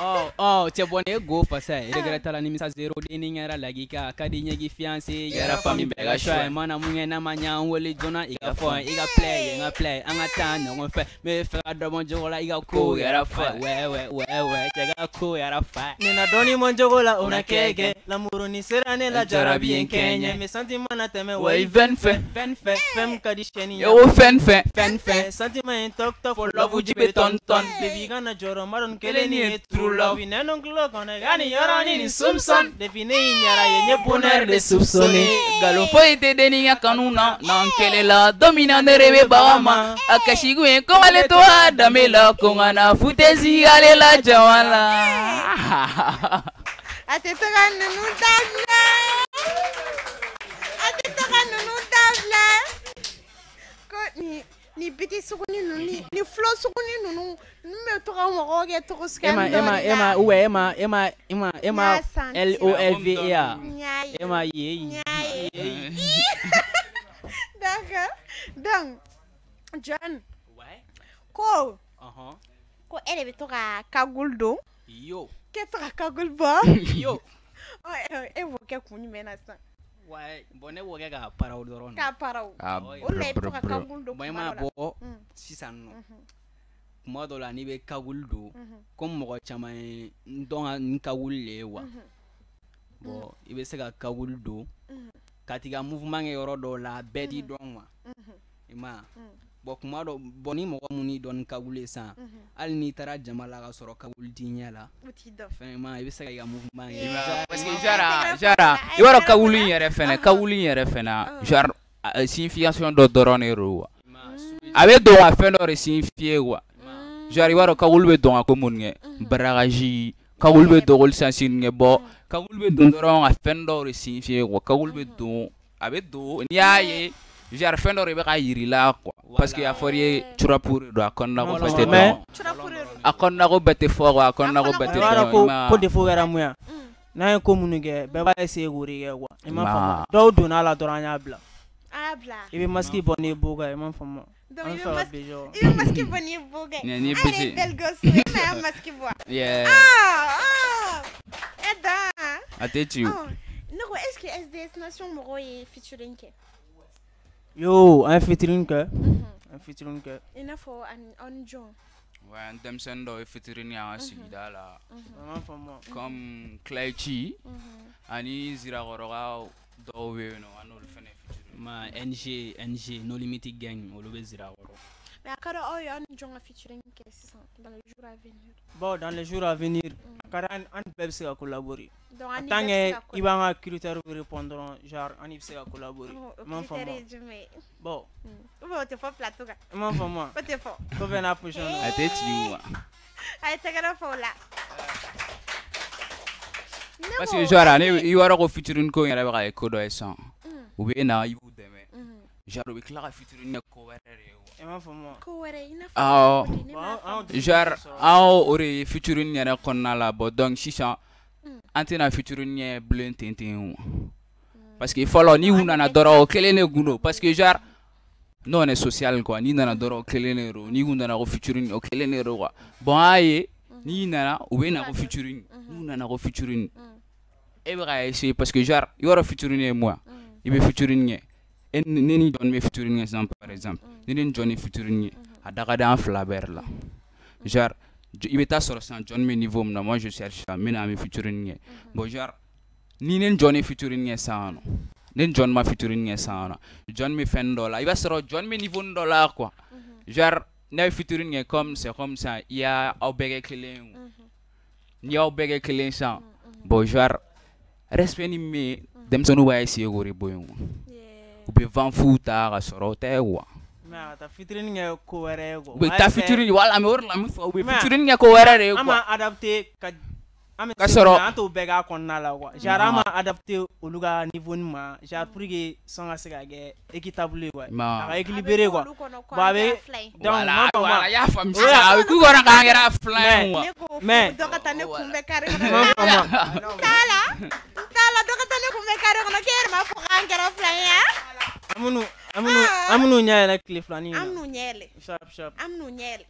[SPEAKER 2] Oh, cɛ bɔn ne go fasa ye regret t'a la nimisa zéro denni kɛra lagika ka di ɲɛgi fiancé yɛrɛ famille bɛɛ ka choix ye mana mun kɛ n'a ma ɲɛ n wele joona i ka fɔ n ye i ka play ye n ka play an ka taa ɲɔgɔn fɛ n bɛ fɛ ka dɔ bɔ n jogo la i ka ko yɛrɛ fa ouais ouais ouais ouais cɛ ka ko yɛrɛ fa.
[SPEAKER 3] Nena dɔɔni mɔ jogo la o na kɛ kɛ l'amour ni sera ne la jarabi ye n kɛɲɛ mais sentiment na tɛmɛ
[SPEAKER 4] wa i fɛn fɛn
[SPEAKER 3] fɛn fɛn fɛn min ka di sɛni
[SPEAKER 4] ye o fɛn fɛn fɛn fɛn
[SPEAKER 3] sentiment ye tɔk tɔk
[SPEAKER 4] fo love ji bɛ tɔn tɔn
[SPEAKER 3] baby kana jɔrɔ n b'a dɔn nin
[SPEAKER 4] kelen nin ye true love
[SPEAKER 3] nɛnɛ tulo kɔnɔ yanni yɔrɔnin nin soupçonne depuis ne y'i ɲɛra ye n ye bonheur de soupçonner.
[SPEAKER 4] Nkalon foyi tɛ denni ka kanu na n'an kɛlɛla don min na ne de bɛ baga ma a kasikun ye ko ale to a danbe la ko n kana futɛsi ale la jama la.
[SPEAKER 1] A tɛ to ka ninnu dabila, a tɛ to ka ninnu dabila ko ni biti suguni ninnu ni flow suguni ninnu ninnu bɛ to ka mɔgɔw kɛ cogo suguya
[SPEAKER 2] Ema
[SPEAKER 1] dɔ de
[SPEAKER 2] ema
[SPEAKER 1] la.
[SPEAKER 2] Ema ouais ema ema ema ema
[SPEAKER 1] N y'a senti.
[SPEAKER 2] L O L V E A
[SPEAKER 1] N y'a ye.
[SPEAKER 2] Ema ye.
[SPEAKER 1] N y'a ye. D'accord. Donc John.
[SPEAKER 2] Ouais.
[SPEAKER 1] Ko
[SPEAKER 2] Uh-huh.
[SPEAKER 1] ko e de bɛ to ka cagoule don.
[SPEAKER 2] Yo.
[SPEAKER 1] K'e to ka cagoule bɔ.
[SPEAKER 2] Yo.
[SPEAKER 1] Ɔ e b'o kɛ kun jumɛn na sisan?
[SPEAKER 2] Ouais, bon ne b'o kɛ ka paraw dɔrɔn.
[SPEAKER 1] K'a paraw.
[SPEAKER 4] Ah,
[SPEAKER 1] O de la i bɛ to ka cagoule don
[SPEAKER 2] Bon e
[SPEAKER 1] kuma
[SPEAKER 2] ma
[SPEAKER 1] dɔ la.
[SPEAKER 2] bɔ sisan nɔ. Kuma dɔ la n'i bɛ cagoule don comme mɔgɔ caman ye n dɔn ka n cagoule le ye wa. Bon i bɛ se ka cagoule don ka t'i ka mouvement kɛ yɔrɔ dɔw la bɛɛ t'i dɔn wa. I ma ye? Bon kuma dɔ bon ni mɔgɔ mun y'i dɔn ni cagoule ye sisan hali n'i taara jama la ka sɔrɔ cagoule t'i ɲɛ la.
[SPEAKER 1] U t'i dɔn.
[SPEAKER 2] Fɛn ma i bɛ se ka i ka mouvement kɛ.
[SPEAKER 4] Parce que genre genre i b'a dɔn cagoule in yɛrɛ fɛnɛ cagoule in yɛrɛ fɛnɛ genre signification dɔ dɔrɔn de don wa. A bɛ don ka fɛn dɔ de signifier quoi. Genre i b'a dɔn cagoule bɛ don ka ko minnu kɛ braquage cagoule bɛ don olu sansi ninnu kɛ bon cagoule bɛ don dɔrɔn ka fɛn dɔw de signifier quoi cagoule bɛ don a bɛ don n'i y'a ye genre fɛn dɔ de bɛ ka yir'i la quoi parce que a fɔr'i ye turapu de don a kɔnɔna ko bɛɛ tɛ dɔn a kɔnɔna ko bɛɛ tɛ fɔ quoi a kɔnɔna ko bɛɛ tɛ
[SPEAKER 3] I b'a dɔn
[SPEAKER 4] dɔn
[SPEAKER 3] ko
[SPEAKER 4] i ma
[SPEAKER 3] ko défaut kɛra mun ye n'an ye ko minnu kɛ bɛɛ b'a essayer k'o de kɛ quoi i m'a
[SPEAKER 4] Ma.
[SPEAKER 3] faamu dɔw donna a la dɔrɔn an y'a bila
[SPEAKER 1] A y'a bila.
[SPEAKER 3] i bɛ masque bɔ n'i bo kɛ i m'a faamu
[SPEAKER 1] Donc
[SPEAKER 3] an
[SPEAKER 1] i
[SPEAKER 3] bɛ
[SPEAKER 1] bɛ
[SPEAKER 3] fɛ ka
[SPEAKER 1] masque
[SPEAKER 3] bɛɛ
[SPEAKER 1] i bɛ masque bɔ n'i bo kɛ.
[SPEAKER 4] Ni
[SPEAKER 1] An
[SPEAKER 4] bisi.
[SPEAKER 1] ye belle gosse ye, e ma y'a masque bɔ.
[SPEAKER 4] Yeah.
[SPEAKER 1] Ah ah e dan.
[SPEAKER 4] A tɛ ci o.
[SPEAKER 1] Ɔ, ne ko est ce que SDS Nation mɔgɔw ye featuring kɛ?
[SPEAKER 3] Yo an ye featuring kɛ an ye featuring kɛ
[SPEAKER 1] I n'a fɔ ani aw ni jɔn?
[SPEAKER 4] Ouais, an denmisɛnnin dɔw ye featuring kɛ an ka sigida la.
[SPEAKER 3] I m'a faamu
[SPEAKER 4] Comme Claychi ani Zirakɔrɔka dɔw bɛ yen nɔ an n'olu fɛnɛ featuring.
[SPEAKER 2] Ma NG NG No Limit Gang olu bɛ Zirakɔrɔ.
[SPEAKER 1] Mais a ka di aw ye aw ni jɔn ka featuring kɛ sisan dans les jours à venir?
[SPEAKER 3] Bon dans les jours à venir a ka di an bɛɛ bɛ se ka collaborer.
[SPEAKER 1] Donc an ni
[SPEAKER 3] Tant
[SPEAKER 1] bɛɛ bɛ se ka
[SPEAKER 3] que i b'an ka critère répondre dɔrɔn genre an n'i bɛ se ka collaborer.
[SPEAKER 1] O
[SPEAKER 3] I m'a
[SPEAKER 1] critère
[SPEAKER 3] faamu
[SPEAKER 1] ye jumɛn ye?
[SPEAKER 3] Bon
[SPEAKER 1] Ou bien o tɛ fɔ plateau kan?
[SPEAKER 3] I m'a faamu
[SPEAKER 1] O tɛ fɔ.
[SPEAKER 3] ko bɛɛ n'a position don.
[SPEAKER 4] A tɛ ci o.
[SPEAKER 1] A ye tɛgɛrɛ fɔ o la. Ne
[SPEAKER 4] Parce
[SPEAKER 1] ko
[SPEAKER 4] que genre ne i b'a dɔn ko featuring ko in yɛrɛ bɛ ka kɛ ko dɔ ye sisan. U bɛ na i b'u dɛmɛ. Genre u bɛ tila ka featuring kɛ ko wɛrɛ de ye quoi.
[SPEAKER 3] I m'a faamu
[SPEAKER 1] Ko wɛrɛ i n'a fɔ
[SPEAKER 4] Awɔ.
[SPEAKER 1] o de ne m'a faamu.
[SPEAKER 4] Genre an y'o o de ye featuring yɛrɛ kɔnɔna la bon donc sisan an tɛna featuring kɛ bilen ten ten o. Parce que fɔlɔ ni u nana dɔrɔn o kelen de kun don parce que genre nous on est social quoi n'i nana dɔrɔn o kelen de don n'i kun nana ko featuring o kelen de don quoi bon an y'a ye n'i nana u bɛ na ko featuring n'u nana ko featuring e bɛ ka essayer parce que genre i b'a dɔn featuring ye mun ye i bɛ featuring kɛ e ni ne ni John bɛ featuring kɛ sisan par exemple ni ne ni John ye featuring kɛ a da ka di an fila bɛɛ de la genre i bɛ taa sɔrɔ sisan John bɛ niveau min na moi je cherche n bɛ na an bɛ featuring kɛ bon genre ni ne ni John ye featuring kɛ sisan nɔ ne ni John ma featuring kɛ sisan nɔ John bɛ fɛn dɔ la i b'a sɔrɔ John bɛ niveau dɔ la quoi genre n'a ye featuring kɛ comme c'est comme ça i y'a aw bɛɛ kɛ kelen ye n'i y'aw bɛɛ kɛ kelen sisan bon genre respect ni min bɛ yen denmisɛnninw b'a essayer k'o de bɔ yen quoi u bɛ vent fu ta ka sɔrɔ o tɛ quoi
[SPEAKER 3] Mais a ka taa featuring kɛ ko wɛrɛ ye quoi.
[SPEAKER 4] U bɛ taa featuring voilà mais o de la n bɛ fɔ u bɛ
[SPEAKER 3] Mais
[SPEAKER 4] featuring kɛ ko wɛrɛ de ye
[SPEAKER 3] an
[SPEAKER 4] quoi.
[SPEAKER 3] m'a adapté ka an bɛ
[SPEAKER 4] Ka
[SPEAKER 3] se
[SPEAKER 4] sɔrɔ
[SPEAKER 3] min na, an t'o bɛɛ k'a kɔnɔna la quoi. Genre an m'a adapté olu ka niveau nin ma genre pour que son ka se ka kɛ équitable ye quoi.
[SPEAKER 4] Ma.
[SPEAKER 3] A ka équilibré quoi. Bon a bɛ donc
[SPEAKER 4] Voilà,
[SPEAKER 3] n m'a faamu
[SPEAKER 4] voilà, i y'a faamu
[SPEAKER 3] O
[SPEAKER 4] sisan
[SPEAKER 3] la-
[SPEAKER 4] a bɛ k'u kɔnɔ k'an kɛra filan ye quoi.
[SPEAKER 1] Ne ko
[SPEAKER 3] Mais
[SPEAKER 1] dɔ ka taa ne kunbɛ carré
[SPEAKER 3] n
[SPEAKER 1] kɔnɔ.
[SPEAKER 3] m'a faamu.
[SPEAKER 1] N t'a la n t'a la dɔ ka taa ne kunbɛ carré kɔnɔ k'e yɛrɛ m'a fɔ k'an kɛra filan ye ah?
[SPEAKER 3] An minnu ɲɛ yɛlɛ tile filanin
[SPEAKER 1] An
[SPEAKER 3] in na.
[SPEAKER 1] bɛn'u ɲɛ yɛlɛ.
[SPEAKER 3] Sharp sharp.
[SPEAKER 1] An bɛn'u ɲɛ yɛlɛ.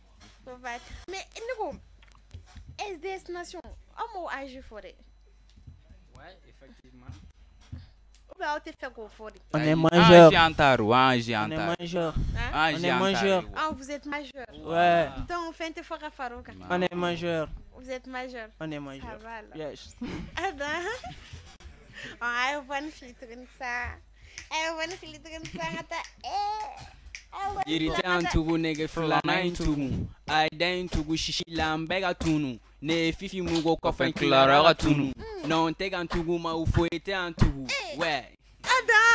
[SPEAKER 1] Ko ba- Mais ne ko SDS Nation aw m'o âge fɔ dɛ.
[SPEAKER 2] Ouais, effectivement.
[SPEAKER 1] Ou bien aw tɛ fɛ k'o fɔ de.
[SPEAKER 3] On est majeur.
[SPEAKER 4] On
[SPEAKER 3] est majeur.
[SPEAKER 4] On
[SPEAKER 3] est majeur.
[SPEAKER 1] Ah, vous êtes majeur.
[SPEAKER 3] Ouais.
[SPEAKER 1] Donc fɛn tɛ fɔ ka far'o kan.
[SPEAKER 3] On est majeur.
[SPEAKER 1] Vous êtes majeur.
[SPEAKER 3] On est majeur.
[SPEAKER 1] Ça va là.
[SPEAKER 3] Yes.
[SPEAKER 1] Ah ben. A ye fɔ ni fili tuguni sa. A ye fɔ ni fili tuguni sa n ka taa.
[SPEAKER 2] Yiri tɛ an tugu nɛgɛ filanan in tugu a ye da in tugu sisi la an bɛɛ ka tunu ne ye fifi mun ko kɔfɛ n tilara ka tunu non tɛ k'an tugu ma u foyi tɛ an tugu ouais.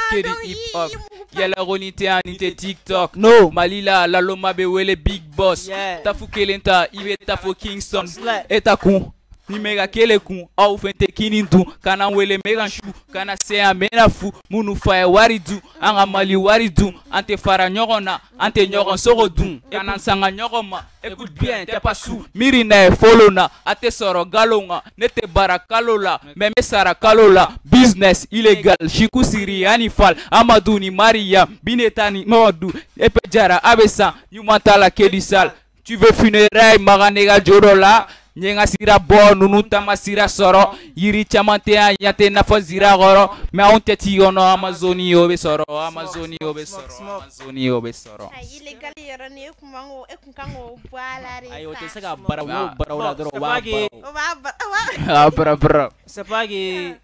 [SPEAKER 4] Kedi hip hop yɛlɛko ni tɛ yan ni tɛ TikTok no Mali la laloma bɛ wele Big Boss tafu kelen ta i bɛ taa fo Kingston e ta kun ni mɛ ka kelen kun aw fɛn tɛ kini dun kana wele mɛ ka su kana se yan mɛ na fu minnu fa ye wari dun an ka Mali wari dun an tɛ fara ɲɔgɔn na an tɛ ɲɔgɔn sogo dun kana sanga ɲɔgɔn ma écoute bien t'es pas sous miiri na ye folo na a tɛ sɔrɔ galon kan ne tɛ baara kalo la mɛ n bɛ sara kalo la business illegal siku siri ani fal Amadu ni Mariam Bineta ni Mamadu Epe Jara a bɛ san ɲuman t'a la kedi sal tu veux funérailles maga ne ka jo dɔ la n ye n ka sira bɔ ninnu ta ma sira sɔrɔ yiri caman tɛ yan yan tɛ n'a fɔ zira kɔrɔ mɛ anw tɛ t'i kɔnɔ Amazoni o bɛ sɔrɔ Amazoni o bɛ sɔrɔ Amazoni o bɛ sɔrɔ.
[SPEAKER 1] Ayi illégal yɔrɔ nin e kun man k'o e kun kan k'o bɔ a la de sa.
[SPEAKER 2] Ayi o tɛ se ka baara n'o baara o la dɔrɔn o b'a baara.
[SPEAKER 1] O b'a baara.
[SPEAKER 4] A bara bara.
[SPEAKER 3] C'est pas que i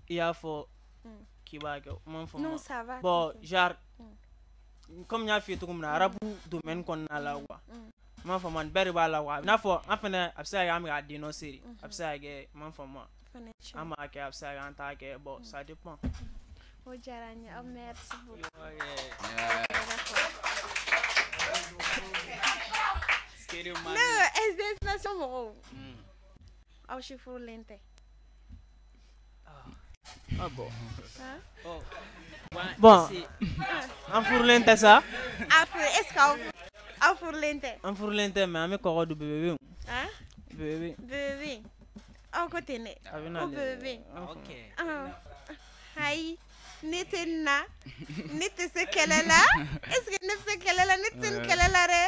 [SPEAKER 3] y'a fɔ k'i b'a kɛ o ma faamu.
[SPEAKER 1] Non ça va.
[SPEAKER 3] Bon genre comme n y'a f'i ye cogo min na arabu domaine kɔnɔna la quoi. N m'a faamu bɛɛ de b'a la quoi n'a fɔ an fɛnɛ a bɛ se ka kɛ an bɛ k'a dénoncer de a bɛ se ka kɛ n m'a faamu an b'a kɛ a bɛ se ka kɛ an t'a kɛ bon ça dépend.
[SPEAKER 1] O diyara n ye aw merci beaucoup. Ne SDS Nation mɔgɔw aw si furulen tɛ.
[SPEAKER 2] Ah bon.
[SPEAKER 3] Bon an furulen tɛ sa.
[SPEAKER 1] Est-ce que aw aw furulen tɛ.
[SPEAKER 3] An furulen tɛ mais an bɛ kɔgɔ dun bébé bɛ yen.
[SPEAKER 1] Han?
[SPEAKER 3] Bébé.
[SPEAKER 1] Bébé bɛ yen. Aw ko ten dɛ.
[SPEAKER 3] A bɛ na
[SPEAKER 1] ko bébé bɛ yen.
[SPEAKER 2] Ok.
[SPEAKER 1] Ayi ne tɛ nin na ne tɛ se kɛlɛ la est-ce que ne bɛ se kɛlɛ la ne tɛ se nin kɛlɛ la dɛ.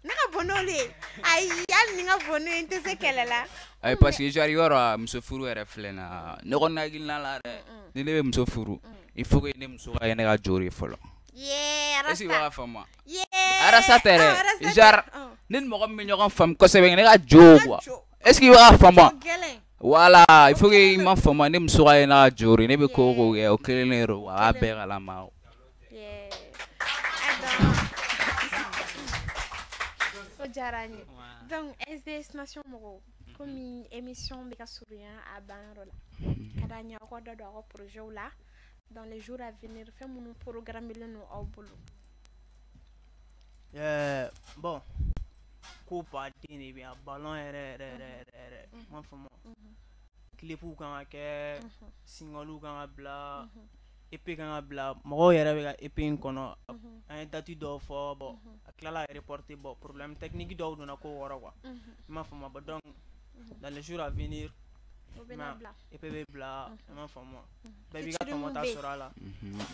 [SPEAKER 1] Ne ka bon n'olu ye ayi hali ni n ka bon n'u ye n tɛ se kɛlɛ la.
[SPEAKER 4] Ayi parce que genre yɔrɔ muso furu yɛrɛ filɛ na ne kɔni hakilina la dɛ ni ne bɛ muso furu il faut que ne muso ka kɛ ne ka jo de fɔlɔ.
[SPEAKER 1] Yeah,
[SPEAKER 4] est-ce que i b'a faamu?
[SPEAKER 1] Yeah.
[SPEAKER 4] Arasa tɛ dɛ genre ne ni mɔgɔ min bɛ ɲɔgɔn faamu kosɛbɛ ne ka jo quoi est-ce que i b'a faamu? Voilà, il faut que i ma faamu ne muso ka kɛ ne ka jo de ne bɛ ko o ko kɛ o kelen de don a b'a bɛɛ kalama.
[SPEAKER 1] O diyara n ye. Donc SDS Nation mɔgɔw komi émission bɛ ka surunya a banyɔrɔ la ka d'an ye aw ka da don aw ka projet la dans les jours à venir fɛn minnu programmelen don aw bolo.
[SPEAKER 3] Bon ko baden de bɛ yan ballon yɛrɛ yɛrɛ yɛrɛ yɛrɛ n m'a faamu clipw kan ka kɛ singlew kan ka bila EP kan ka bila mɔgɔw yɛrɛ bɛ ka EP in kɔnɔ an ye date dɔw fɔ bon a tilala ka reporter bon problème technique dɔw donna ko kɔrɔ quoi n m'a faamu bon donc dans les jours à venir EP bɛ bila n m'a faamu bɛɛ b'i ka tɔmɔta sɔrɔ a la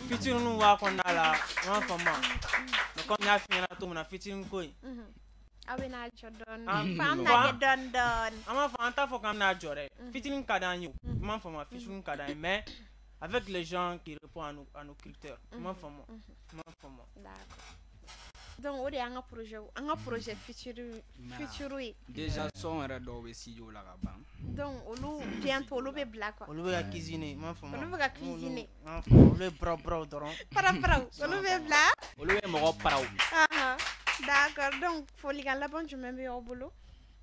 [SPEAKER 3] fitininw b'a kɔnɔna la n m'a faamu mais comme n y'a f'i ɲɛna cogo min na fitinin ko in
[SPEAKER 1] aw bɛna jɔ dɔɔni f'an bɛna kɛ dɔɔni dɔɔni.
[SPEAKER 3] An b'a fɔ an t'a fɔ k'an bɛna jɔ dɛ fitinin ka d'an ye n m'a faamu fitinin ka d'an ye mais avec les gens qui répondent à nos critères n m'a faamu n m'a faamu.
[SPEAKER 1] D'accord. Donc o de y'an ka projet an ka projet futur ye.
[SPEAKER 2] Déjà son yɛrɛ dɔw bɛ studio la ka ban.
[SPEAKER 1] Donc olu bientôt olu bɛ bila quoi.
[SPEAKER 3] Olu bɛ ka cuisiner n m'a faamu.
[SPEAKER 1] Olu bɛ ka cuisiner.
[SPEAKER 3] Olu bɛ paraw paraw dɔrɔn.
[SPEAKER 1] Paraw paraw olu bɛ bila.
[SPEAKER 2] Olu bɛ mɔgɔ paraw.
[SPEAKER 1] D'accord, donc folikan laban jumɛn bɛ aw bolo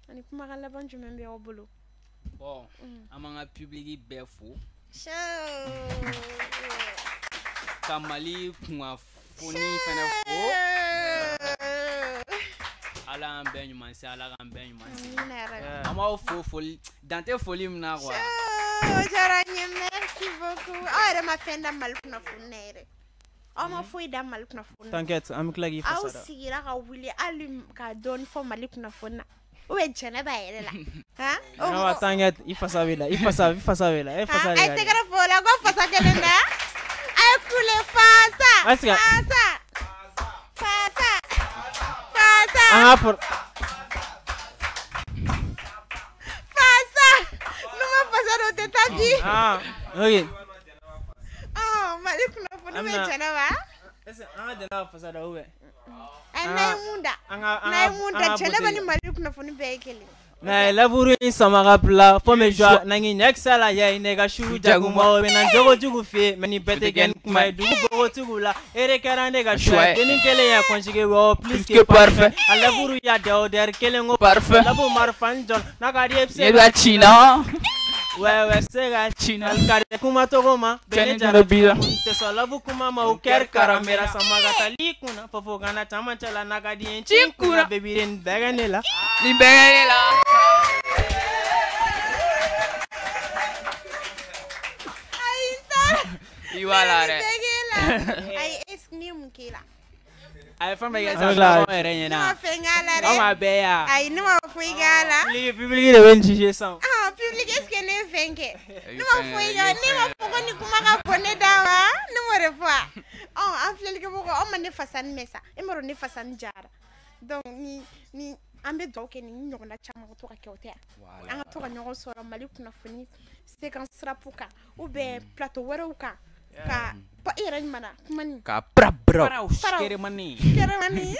[SPEAKER 1] ani kumakan laban jumɛn bɛ aw bolo.
[SPEAKER 2] Bon an b'an ka public bɛɛ fo. Ka Mali kunnafoni fɛnɛ fo. Ala y'an bɛɛ ɲuman se, Ala k'an bɛɛ ɲuman se. An b'aw fo foli dan tɛ foli min na quoi.
[SPEAKER 1] O diyara n ye, merci beaucoup. Aw yɛrɛ ma fɛn da Mali kunnafoni na yɛrɛ. Aw ma foyi da Mali kunnafoni na.
[SPEAKER 3] T'inquiète, an bɛ tila k'i fasa da.
[SPEAKER 1] Aw sigira ka wuli hali ka dɔɔni fɔ Mali kunnafoni na. Ou bien Jɛnɛba yɛrɛ la. Han?
[SPEAKER 3] Non, t'inquiète, i fasa b'i la, i fasa b'i la, e fasa de ka di.
[SPEAKER 1] A ye tɛgɛrɛ fɔ o la ko fasa kelen na. A ye kule fasa. Fasa. Fasa. Fasa.
[SPEAKER 3] An ka Ah, ok.
[SPEAKER 1] Ah, Mali kunnafoni bɛ Jɛnɛba.
[SPEAKER 3] Est-ce que an ka Jɛnɛba fasa da ou bien?
[SPEAKER 1] Ayi, n'a ye mun da. N'a ye mun da, Jɛnɛba ni Mali kunnafoni bɛɛ ye kelen.
[SPEAKER 3] Mais laburu in sama ka bila fo me joie nangi ɲɛkisɛ la ya ne ka su jaguma o bɛ na jogo jugu f'i ye mais nin bɛɛ tɛ kɛ ni kuma ye dugu bogotigiw la ere kɛra ne ka choix ye denni kelen ya conjugué wa plus que parfait a laburu ya dɛw kelen ko
[SPEAKER 4] parfait
[SPEAKER 3] labu marifan jɔn n'a ka di ye
[SPEAKER 4] ne bɛ ci la.
[SPEAKER 3] Ouais ouais se ka ci na kari kuma togo ma bɛɛ jara bi la tɛ sɔn labu kuma ma o kɛra karamera sama ka taa li kunna fofo kana caman cɛ la n'a ka di ye ci kunna baby nin bɛɛ kɛ ne la
[SPEAKER 4] nin bɛɛ kɛ ne la. I b'a la dɛ.
[SPEAKER 1] Ayi, est-ce que ne ye mun k'e la?
[SPEAKER 2] A ye fɛn bɛɛ kɛ sisan anw yɛrɛ ɲɛna.
[SPEAKER 1] Ne ma fɛn k'a la dɛ.
[SPEAKER 2] Anw b'a bɛɛ ye.
[SPEAKER 1] Ayi, ne ma foyi k'a la.
[SPEAKER 3] Public de bɛ n juger sisan.
[SPEAKER 1] Ah, public, est-ce que ne ye fɛn kɛ? Ne ma foyi kɛ, ne ma fɔ ko nin kuma ka bon ne da ma. Ne m'o de fɔ wa? Ɔ, an filɛlikɛbagaw, aw ma ne fasani mɛn sa. E m'a dɔn ne fasani jara. Donc ni an bɛ dugawu kɛ nin ɲɔgɔnna caman ka to ka kɛ o tɛ yan. An ka to ka ɲɔgɔn sɔrɔ Mali kunnafoni séquence rap kan ou bien plateau wɛrɛw kan. Ka i yɛrɛ ɲuman kuma nin.
[SPEAKER 4] Ka pra pra.
[SPEAKER 2] Kɛrɛmani.
[SPEAKER 1] Kɛrɛmani.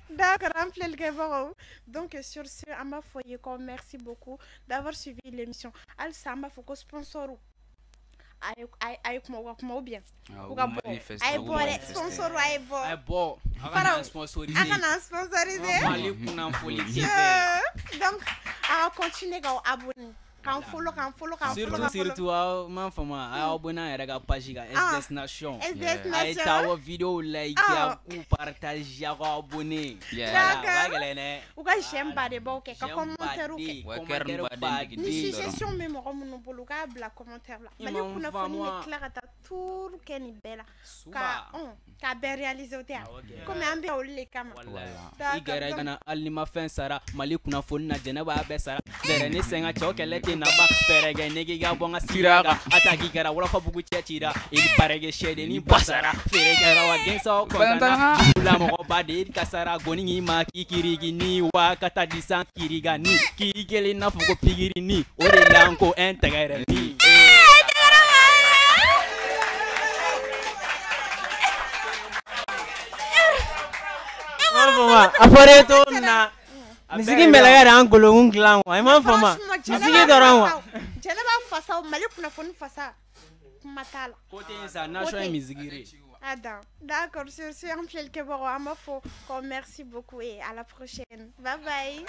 [SPEAKER 1] D'accord, an filɛlikɛbagaw. Donc sur ce, an b'a fɔ ye ko merci beaucoup d'avoir suivi l'émission. Halisa an b'a fɔ ko sponsor a ye kuma u ka kuma ou bien. U ka bɔ. A ye bɔ dɛ, sponsor a ye bɔ.
[SPEAKER 2] A ye bɔ. A ka n'an sponsoriser.
[SPEAKER 1] A ka n'an sponsoriser.
[SPEAKER 2] Mali kunnafoni TV.
[SPEAKER 1] Donc a ka continuer k'aw abonner. K'an follow, k'an follow, k'an follow, k'an follow.
[SPEAKER 2] Surtout aw m'a faamu a y'aw abonné an yɛrɛ ka page kan SDS Nation.
[SPEAKER 1] SDS Nation.
[SPEAKER 2] A ye taa aw vidéo like, a k'u partager, aw ka abonné.
[SPEAKER 1] D'accord.
[SPEAKER 2] A ka gɛlɛn dɛ.
[SPEAKER 1] U ka j'aime ba de baw kɛ, ka commentaire kɛ. Ni suggestion bɛ mɔgɔ minnu bolo, u k'a bila commentaire la. Mali kunnafoni bɛ tila ka taa tour kɛ nin bɛɛ la. Ka k'a bɛɛ réaliser o tɛ yan. Komi an bɛ olu de kama.
[SPEAKER 2] I gɛrɛ i kana hali ni ma fɛn sara Mali kunnafoni na Jɛnɛba b'a bɛɛ sara. Dɛrɛ ni sen ka cɛw kɛlɛ tɛ na ban fɛɛrɛ kɛ ne k'i ka bɔ n ka sira kan ataki kɛra walafabugu cɛ cira i barakɛ sɛdennin basara feere kɛra wa gɛnsaw kɔntanna jugula mɔgɔba de kasara goni k'i ma k'i kirigi ni wa ka taa disan kiriga ni k'i kelen n'a fɔ ko pikiri ni o de la n ko n tɛgɛrɛ ni.
[SPEAKER 3] A fɔra e cogo min na misigi mɛlɛkɛ de y'an golokun dilan wa i m'a faamu misigi dɔrɔn wa.
[SPEAKER 1] Jɛnɛba fasaw Mali kunnafoni fasa kuma t'a la.
[SPEAKER 2] Ko tɛ yen sa nation ye misigi de.
[SPEAKER 1] Ah d'accord, sur ce an filɛlikɛbagaw an b'a fɔ ko merci beaucoup et à la prochaine. Bye bye.